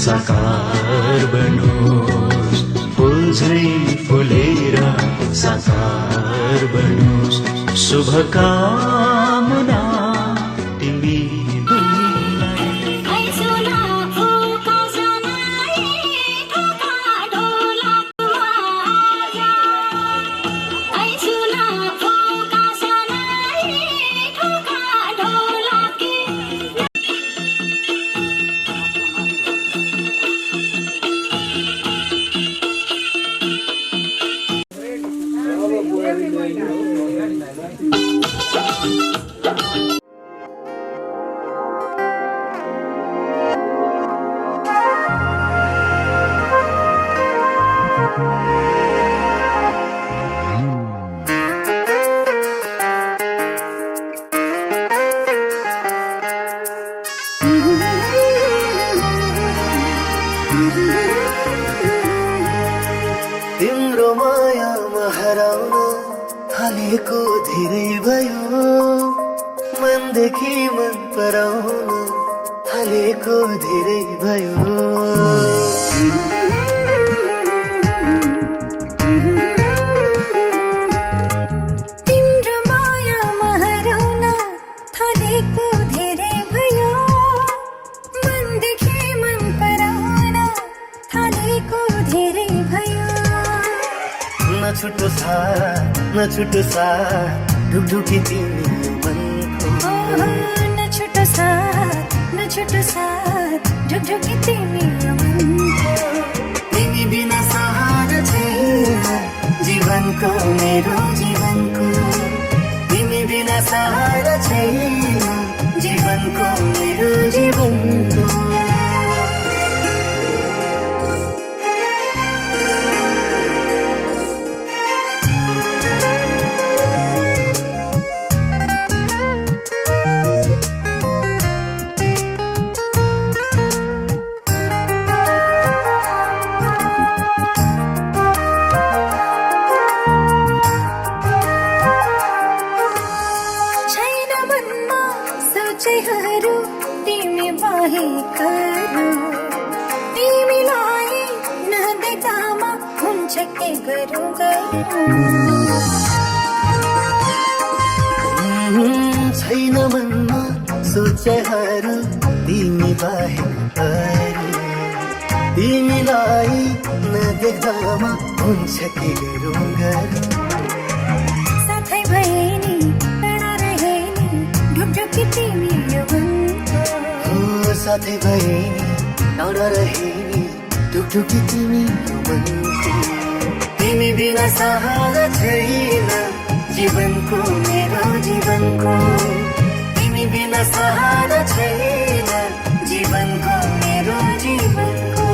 साकार बनोस् फुल झै फुलेर साकार बनोस् शुभकामना तिमी तिम्रो मायामा हराउन थालेको धेरै भयो मनदेखि मन पराउन थालेको धेरै भयो तिम्रो मायामा हराउन थालेको धेरै भयो मनदेखि मन पराउन थालेको धेरै भयो न छुटो सा ढुकढुकी तिमी मनको न छुटो साथ ढुकढुकी तिमी मनको तिमी बिना सहारा छैन जीवनको मेरो जीवनको तिमी बिना सहारा छैन जीवनको मेरो जीवनको सोचेहरू तिमी बाहेकहरू तिमीलाई नदेखामा हुन्छ के गरौँ छैन मनमा सोचेहरू तिमी बाहेकहरू तिमीलाई नदेख्दामा हुन्छ के गरौँ साथै भए नि टाढा रहे नि ढुकढुकी तिमी मनको साथै भए नि टाढा रहे नि ढुकढुकी तिमी मनको तिमी बिना सहारा छैन जीवनको मेरो मेरो जीवनको तिमी बिना सहारा छैन जीवनको मेरो जीवनको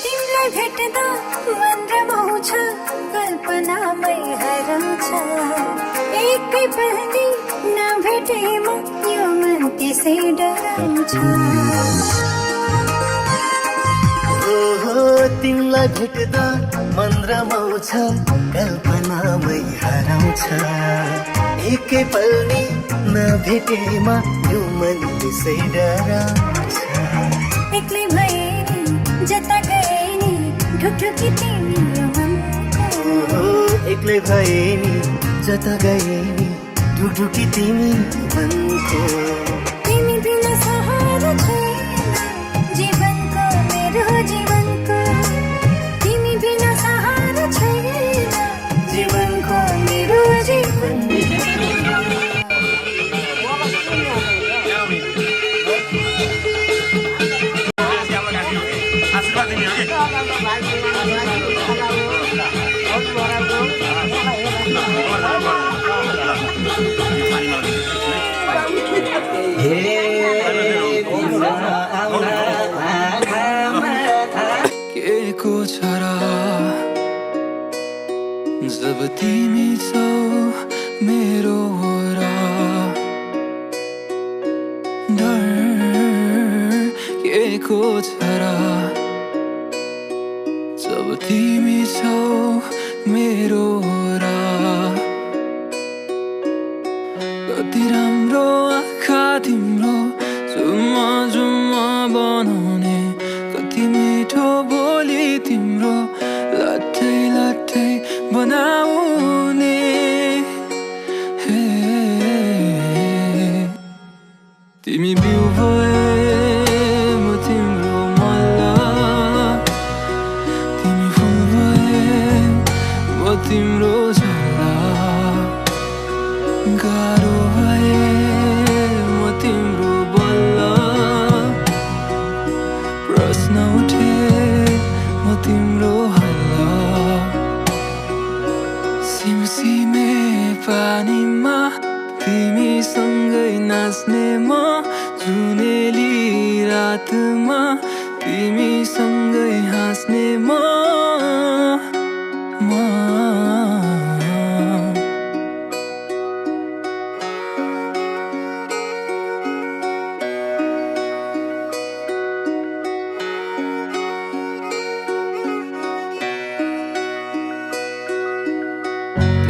तिमीलाई भेट्दा मन रमाउँछ कल्पनामै हराउँछ एकै पनि नभेटेमा यो मन त्यसै डराउँछ तिमीलाई भेट्दा मन रमाउँछ कल्पनामै हराउँछ एकै पनि नभेटेमा यो मन त्यसै डराउँछ एक्लै भए नि जता गए नि ढुकढुकी तिमी यो मनको एक्लै भए नि जता गए नि ढुकढुकी तिमी मनको तिमी बिना सहारा छैन जीवनको मेरो जीवनको तिमी बिना सहारा छैन जीवनको मेरो जीवनको के को छरा जब तिमी छौ मेरो वरा डर के को छरा जब तिमी छौ मेरो वरा कति राम्रो आँखा तिम्रो जुम्मा जुम्मा बनाउने कति मिठो बोली तिम्रो लट्ठै लट्ठै बनाउने हे तिमी बिउ भए म तिम्रो मल्ल तिमी फुल भए म तिम्रो झल्ला गाह्रो भए म तिम्रो बल्ल प्रश्न उठे म तिम्रो हल्ला सिमसिमे पानीमा तिमीसँगै नाच्ने म जुनेली रातमा तिमीसँगै हाँस्ने म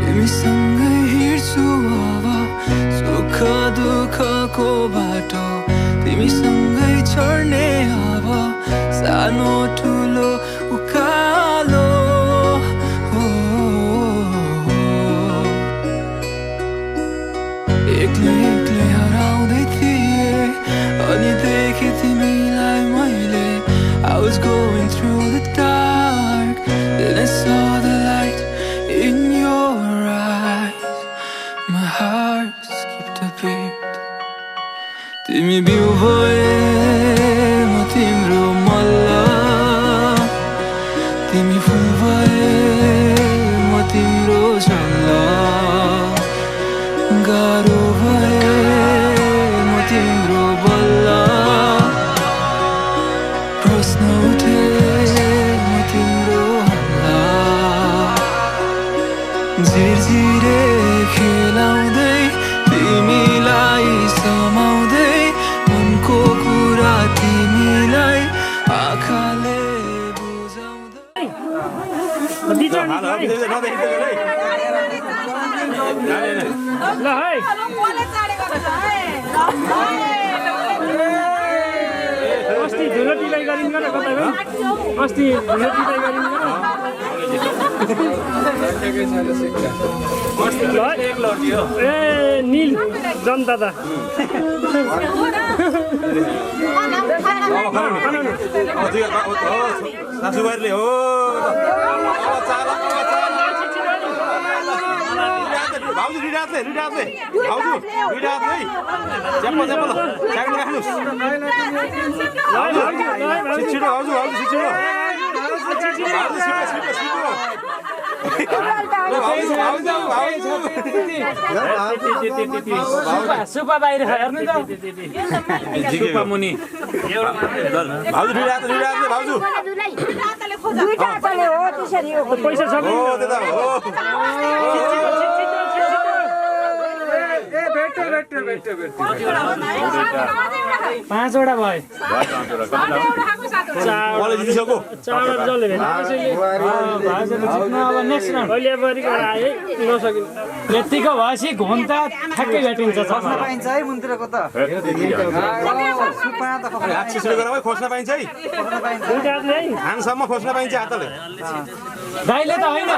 तिमीसँगै हिँड्छु अब सुख दुःखको बाटो तिमीसँगै छोड्ने अब सानो ठुलो उकालो एक्लै एक्लै हराउँदै थिएँ अनि देखेँ तिमीलाई मैले I was going through the dark then I saw the light in your eyes my heart skipped a beat तिमी बिउ भए म तिम्रो मल्ल तिमी फुल भए म तिम्रो झल्ला गाह्रो भए म तिम्रो बल्ल प्रश्न उठे म तिम्रो हल्ला झिरझिरे खेलाउँदै तिमीलाई समाउँदै मनको कुरा तिमीलाई आँखाले बुझाउँदै ल है अस्ति धुलो टिकाइ गरिन्छ न कता अस्ति धुलो टिकाइ गरिन्छ ए निल जनता दा सासुबारीले हो भाउजू दुईटा हातले भाउजू दुईटा हातले च्याप्पो साइडमा राख्नुहोस् छिटो भाउजू छिटो सुपा बाहिर हेर्नु त सुपा मुनि भाउजू दुईटा हातले भाउजू पैसा छ पाँचवटा भयो यतिको भएपछि घुम त ठ्याक्कै भेटिन्छ पाइन्छ है मुनतिरको त खोज्न पाइन्छ है हानसम्म खोज्न पाइन्छ हातले दाइले त होइन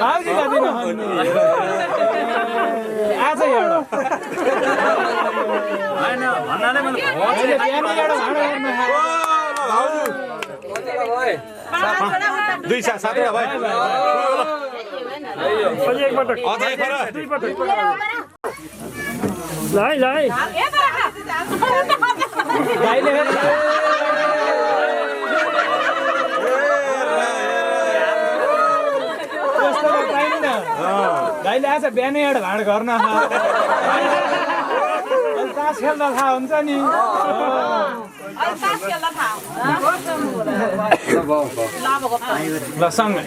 आज दुई सातवटा भयो दाइले आज बिहानै एउटा भाँड गर्न तास खेल्दा थाहा हुन्छ नि ल सँगै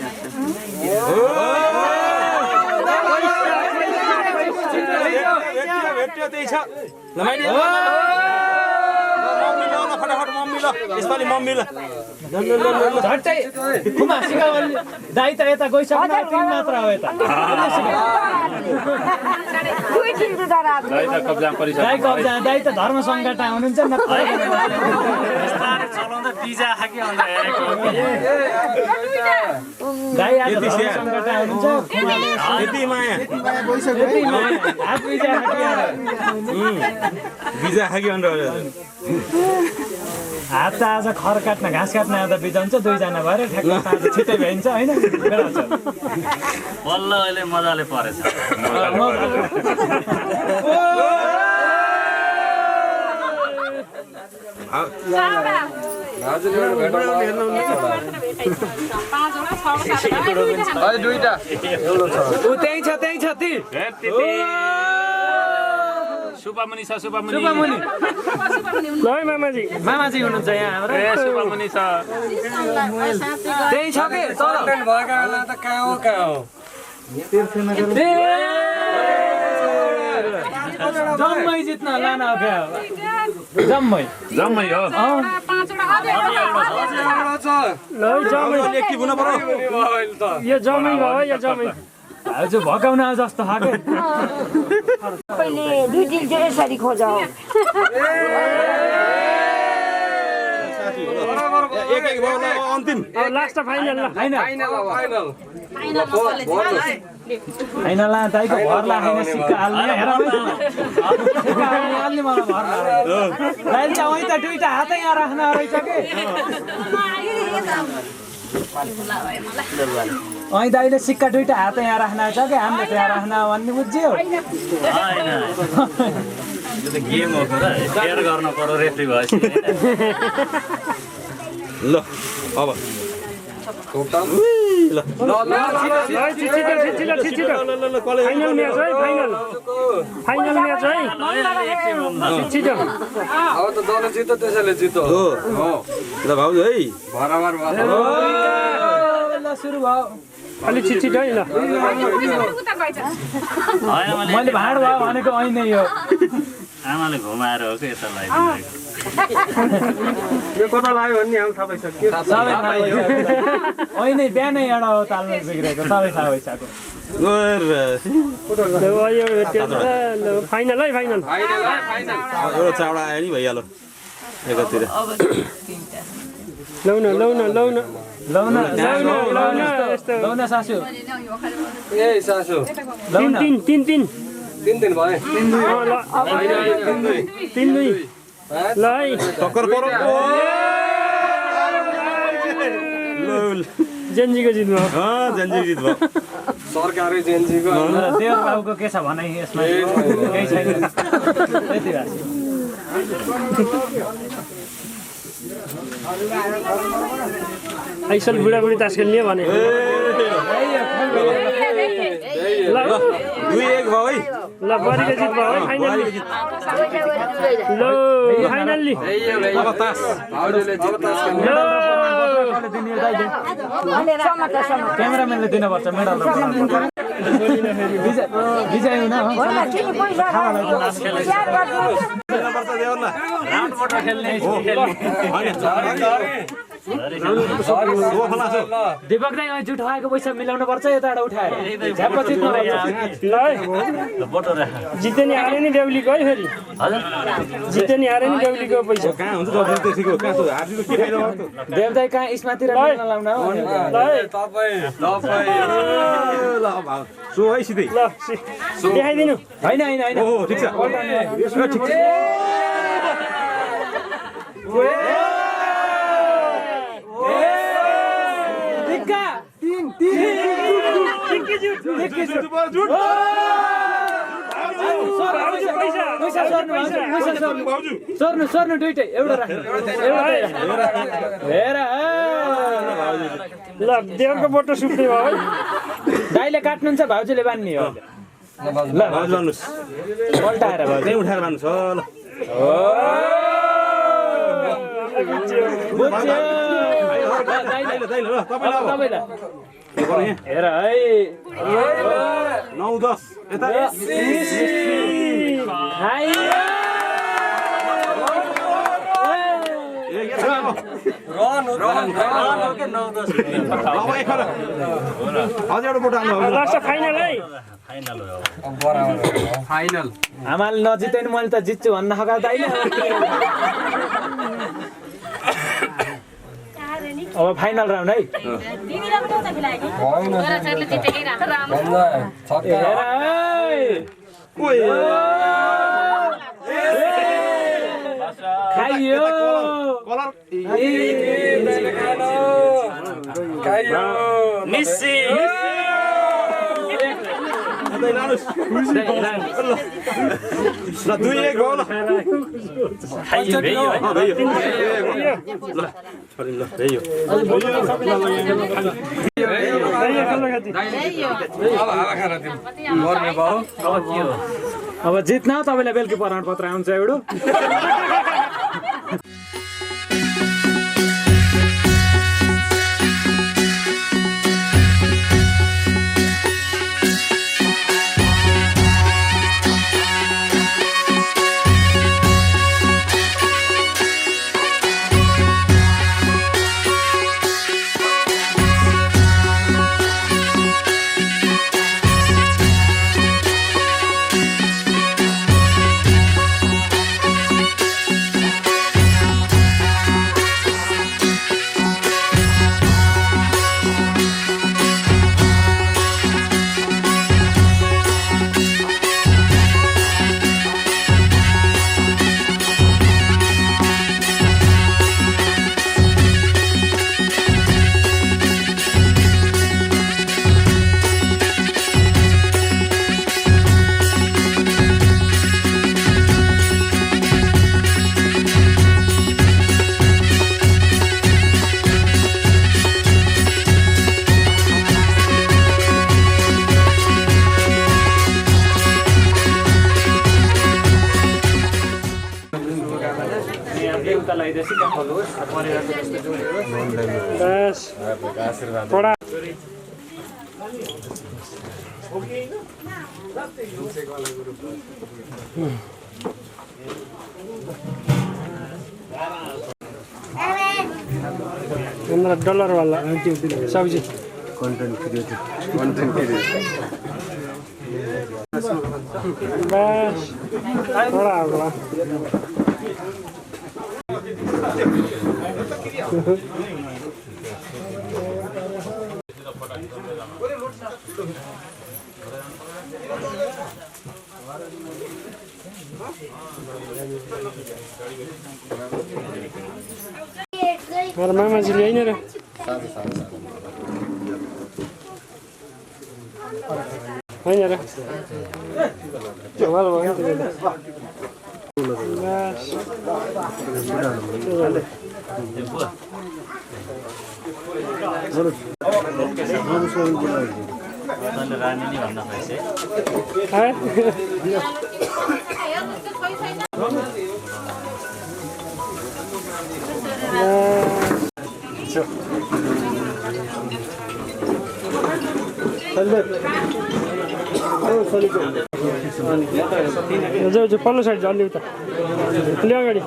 भेट्यो त्यही छ फटाफट मम्मी ल यसपालि मम्मी ल झट्टै खुमा सिकाउ दाइ त यता गइसक्नु तिमी मात्र हो यता दाइ त धर्म सङ्कट हुनुहुन्छ दाइ आज धर्म सङ्कट हुनुहुन्छ यति माया हात बिजा बिजा खाकी भनेर हात त आज खर काट्न घाँस काट्न आउँदा बिजाउँछ दुईजना भएर ठ्याक्क छिट्टै भइन्छ होइन बल्ल अहिले मजाले परेछ सुपामुनि छ सुपामुनि मामाजी हुनुहुन्छ यहाँ हाम्रो सुपामुनि छ त्यही छ के भएका बेला त कहाँ हो जम्मै जित्न लान जम्मै हो यो जम्मै भयो यो जम्मै हजुर भगाउन जस्तो खाएको पहिले दुई दिन चाहिँ यसरी खोज अन्तिम लास्ट फाइनल होइन ला दाइको भर लाग्दैन सिक्का हाल्ने हेर सिक्का हाल्ने मलाई भर लाग्दैन दाइले त उही त दुईटा हातै यहाँ राख्न रहेछ कि अनि दाइले सिक्का दुईटा हात यहाँ राख्न छ कि हामीले त्यहाँ राख्न भन्ने बुझ्यो गेम हो केयर गर्न पर्यो रेफ्री भएपछि ल अब फाइनल म्याच है छिटो अब त दल जित्यो त्यसैले जित्यो ल भाउजू है बराबर सुरु भयो अलि छिटो है ल मैले भाँड भयो भनेको ऐ नै हो आमाले घुमाएर हो कि यता यो कता लाग्यो भन्ने हामी थाहा भइसक्यो सबै थाहा भइसक्यो ऐ नै बिहानै एउटा हो तालमेल बिग्रेको सबै थाहा भइसक्यो फाइनल है फाइनल एउटा चावडा आयो नि भइहाल्यो एकातिर लौ न सासु ए सासु तीन दिन भयो तीन दुई ल है टक्कर परो जेन्जीको जित भयो जेन्जी जित भयो सरकारै जेन्जीको देव बाबुको के छ भनाइ यसमा केही छैन यति भएको आइसल बुढाबुढी तास खेल्ने भने ल 2-1 भयो है ल बरीको जित भयो है फाइनल्ली ल फाइनल्ली अब तास क्यामेराम्यानले दिनुपर्छ मेडल विजय हुन दीपक दाइ जुट आएको पैसा मिलाउनु पर्छ यताबाट उठाएर जिते नि हारे नि देउलीको है फेरि जिते नि हारे नि देउलीको पैसा कहाँ हुन्छ त्यसैको कहाँ हार्दिनु के फाइदा भयो देव दाइ कहाँ स्मातिर लाउन हो ल सो है सिधै ल देखाइदिनु हैन ओ ठीक छ ठीक छ सर्नु दुइटै एउटा हेर ल देवको बोटो सुक्ने भयो है दाइले काट्नुहुन्छ भाउजूले बान्ने हो ल भाउजू भन्नुस् पल्टाएर भाउजू त्यही उठाएर भन्नुस् ल हेर है 9-10 यता फाइनल आमाले नजिते नि मैले त जित्छु भन्न खगा दाइले अब फाइनल राउन्ड है खाइयो निस्सी ल 2-1 भयो ल अब जित्न तपाईलाई बेलुकी प्रमाणपत्र आउँछ एउटा $15 वाला सब्जी कन्टेन्ट क्रिएटर बस थोड़ा होगा और मामा जी ले रे होइन र चवाल भयो रानी नि भन्न खोजे जो पल्लो साइड झल्ने उता अलि अगाडि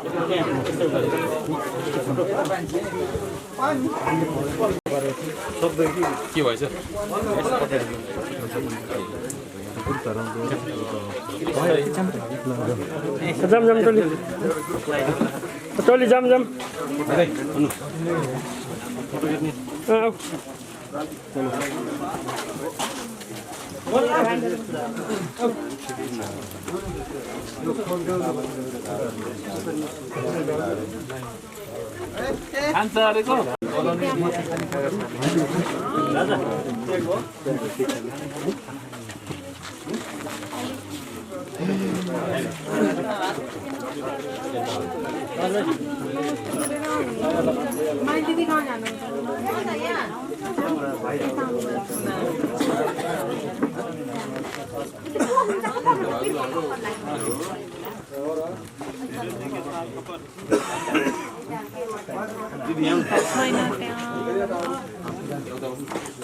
के भएछ जाम जाम टोली टोली जाम जाम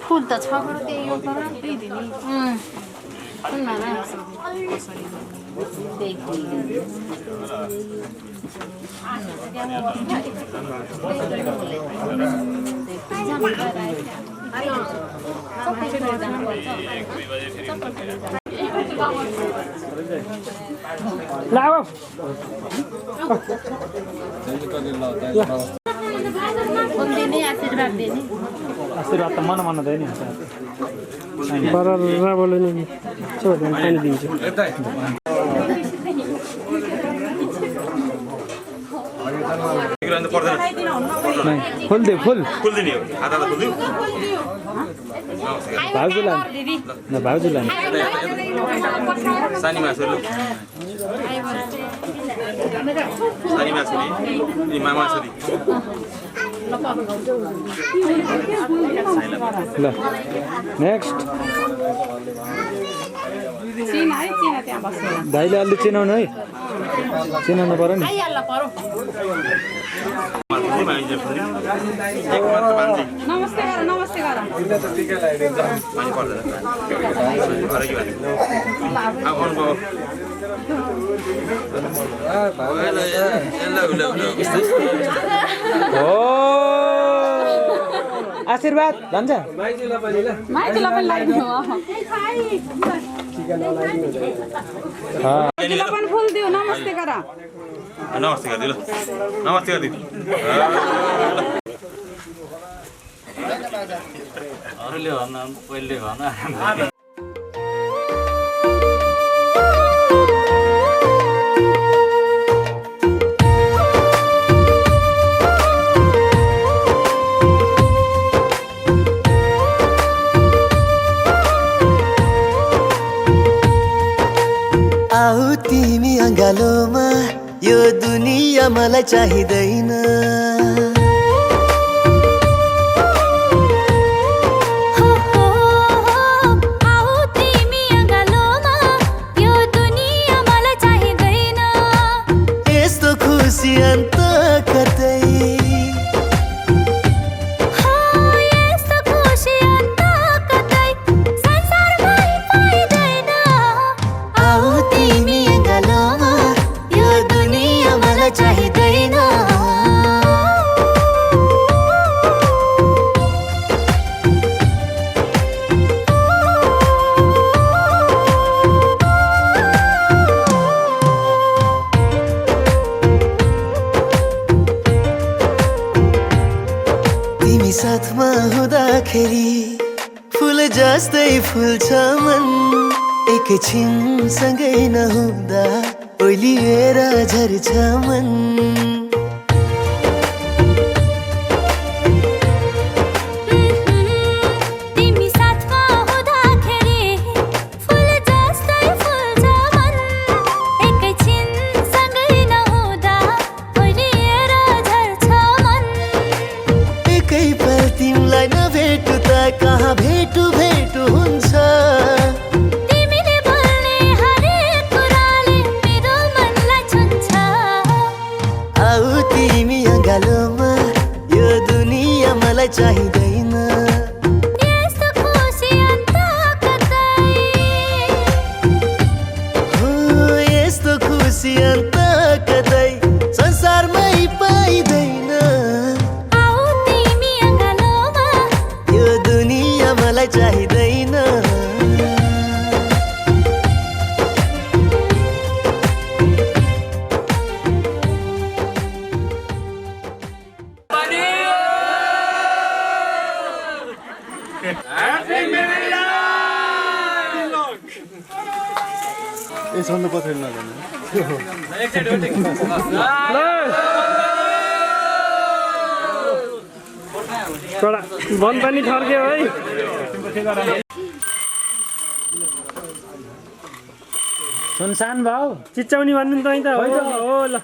फुल त छ बरु त्यही हो तर त्यही दिने सुन्न न आशीर्वाद त मन मन दैन बराबर बोल्नु नि छो पानी दिन्छु फुल दे फुल फुल दिने हो आधा आधा फुल दिउ भाउजूलाई सानी मासु लु सानी मासु नि मामा छोरी ल नेक्स्ट भाइले अलि चिनाउनु है चिनाउनु पर्यो नि नमस्ते गर नमस्ते गर आशीर्वाद भन्छ माइतीलाई पनि लाइदिनु माइतीलाई पनि फुल दियो नमस्ते गर नमस्ते गरिदिनु नमस्ते गरिदिनु अरूले भन्न पहिले भन आऊ तिमी अँगालोमा यो दुनिया मलाई चाहिँदैन यस्तो खुसी अन्त कतै चाहिँदैन साथमा हुँदाखेरि फुल जस्तै फुल्छ मन एकैछिन सँगै नहुँदा ओइलिएर झर्छ मन कहाँ भेटु भेटु हुन्छ तिमीले बोल्ने हरेक कुराले मेरो मनलाई छुन्छ आऊ तिमी अँगालोमा यो दुनिया मलाई चाहिँदैन यस्तो खुसी अन्त कतै हो यस्तो खुसी अन्त कतै संसारमै पाइँदैन आऊ तिमी अँगालोमा यो दुनिया मलाई चाहिँदैन यसभन्दा पछाडि नजानु वन पनि ठर्क्यो है सुनसान भाउ चिच्याउने भन्नु त त हो ल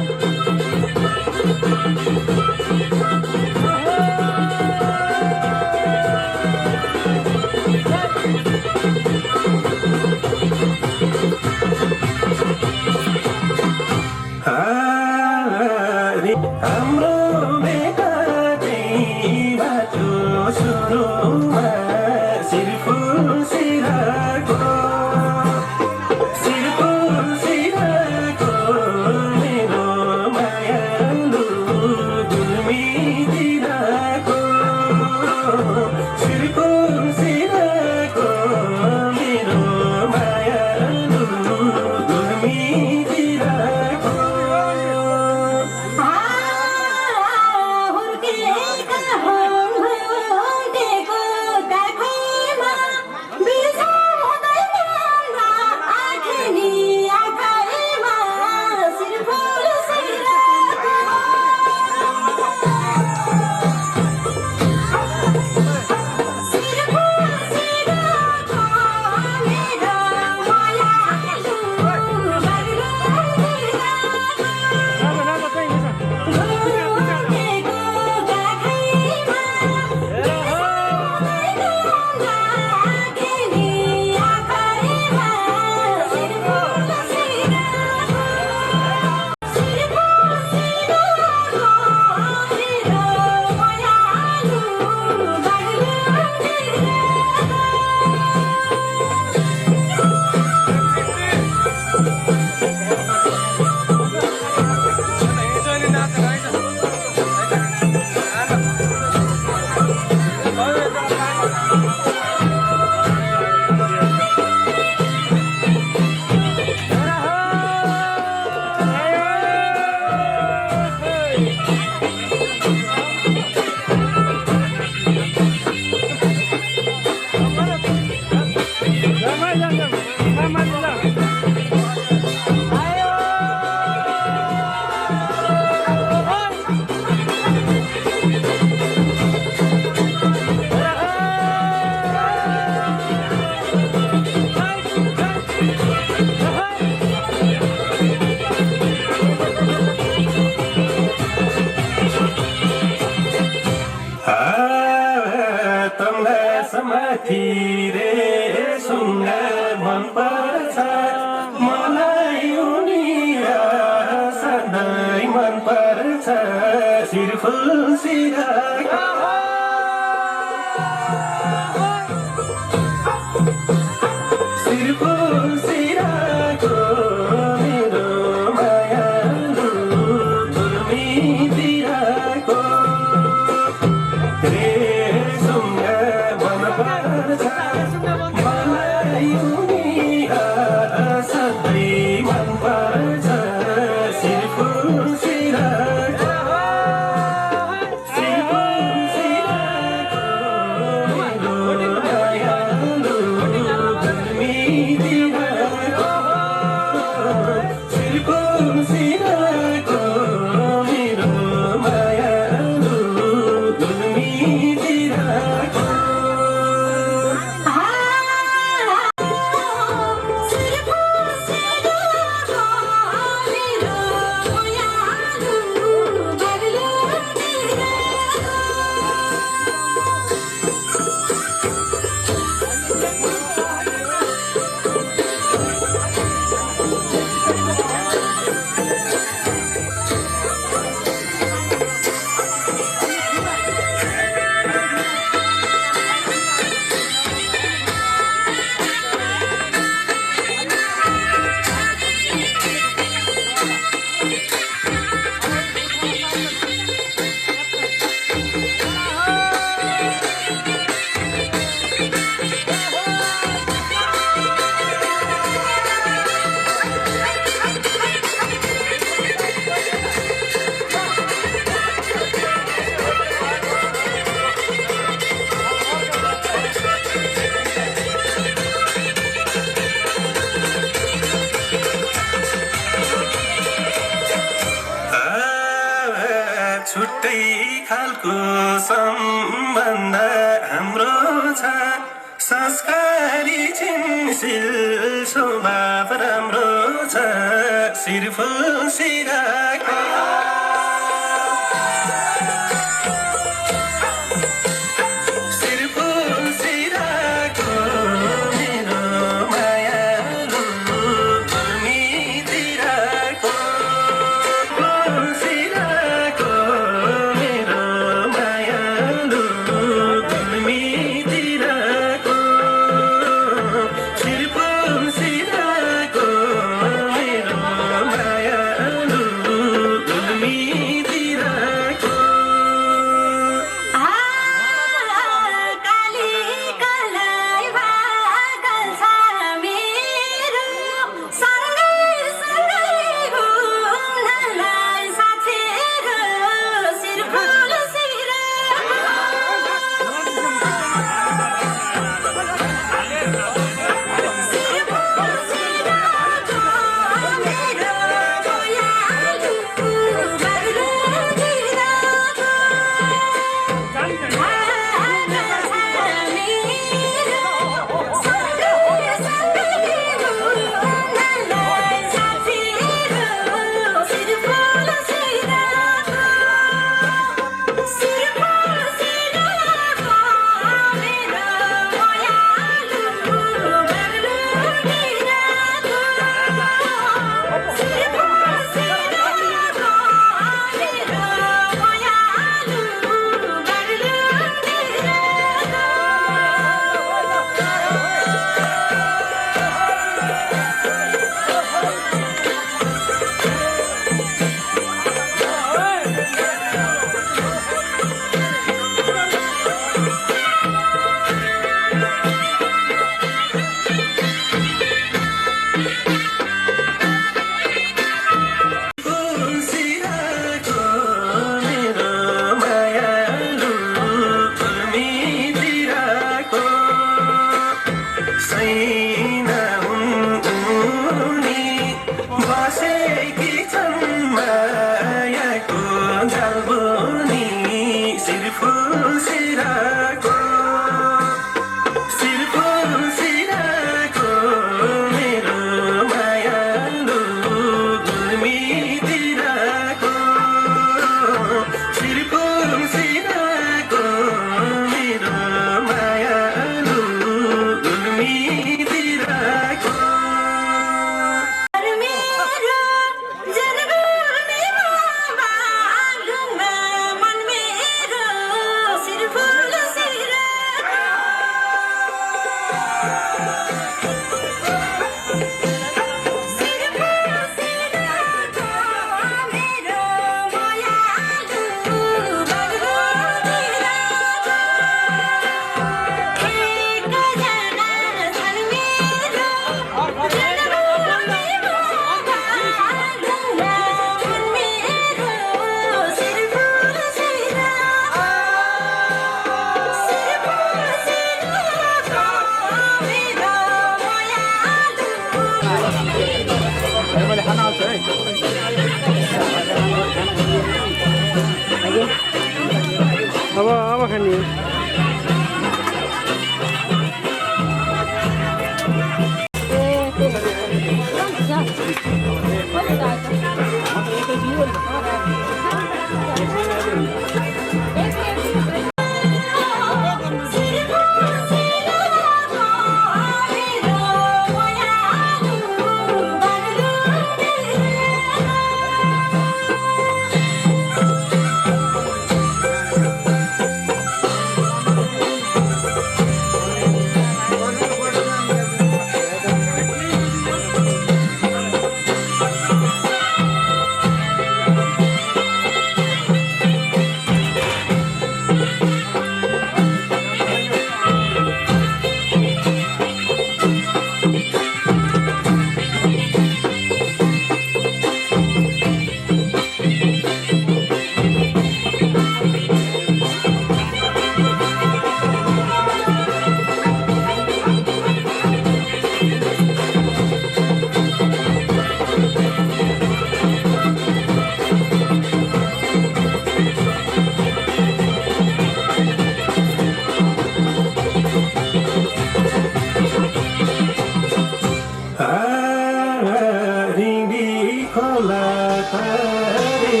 खोला तारे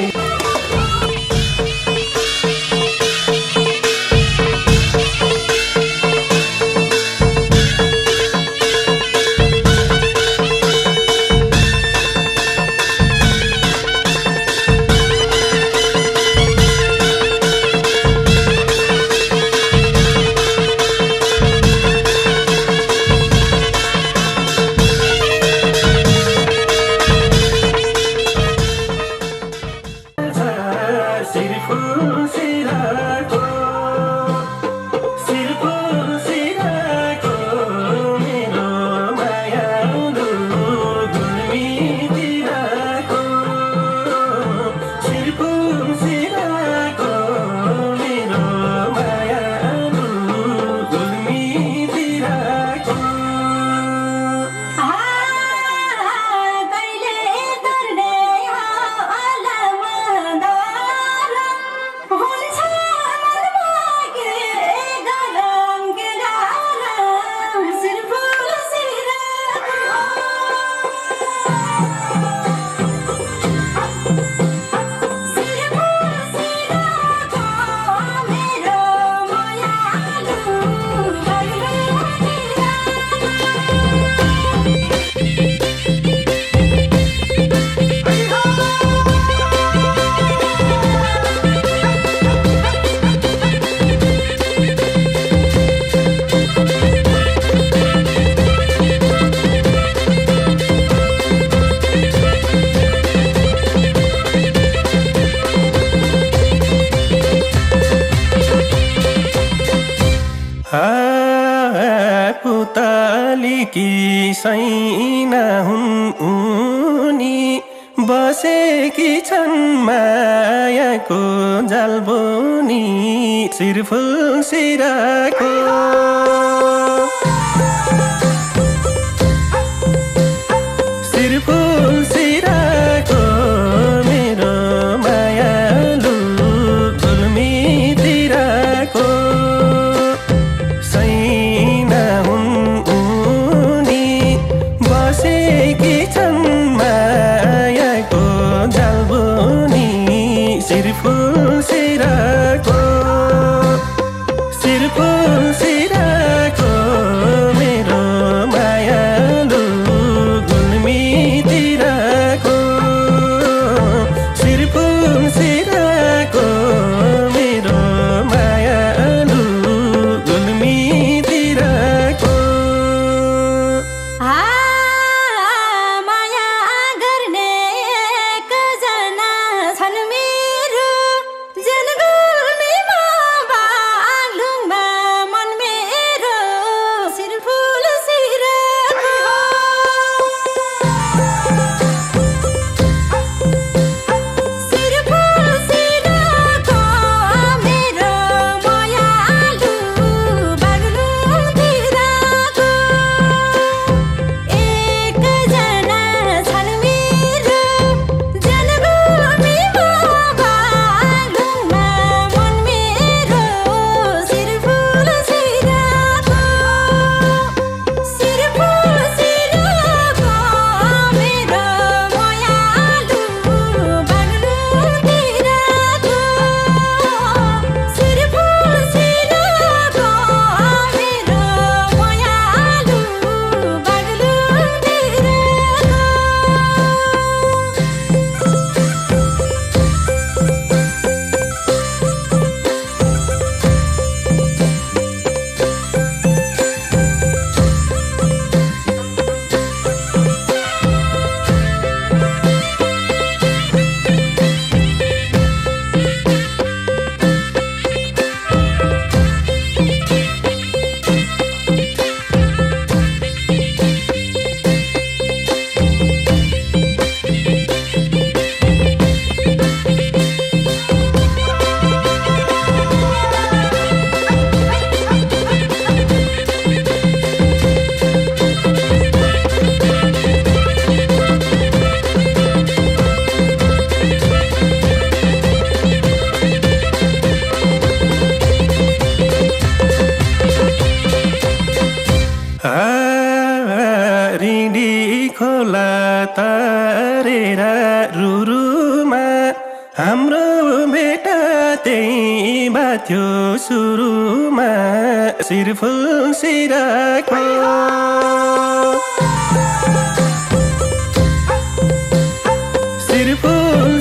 पुतलीकी सैना हुन् उनी बसेकी छन् मायाको जालबोनी शिरफुल सिराको शिरफुल सिराको मेरो मायालु गुल्मीतिरको सैना हुन् उनी बसेकी छन् मायाको जालबोनी शिरफुल सिराको रुरुमा हाम्रो बेटा त्यही बाथ्यो सुरुमा शिरफुल सिराको शिरफुल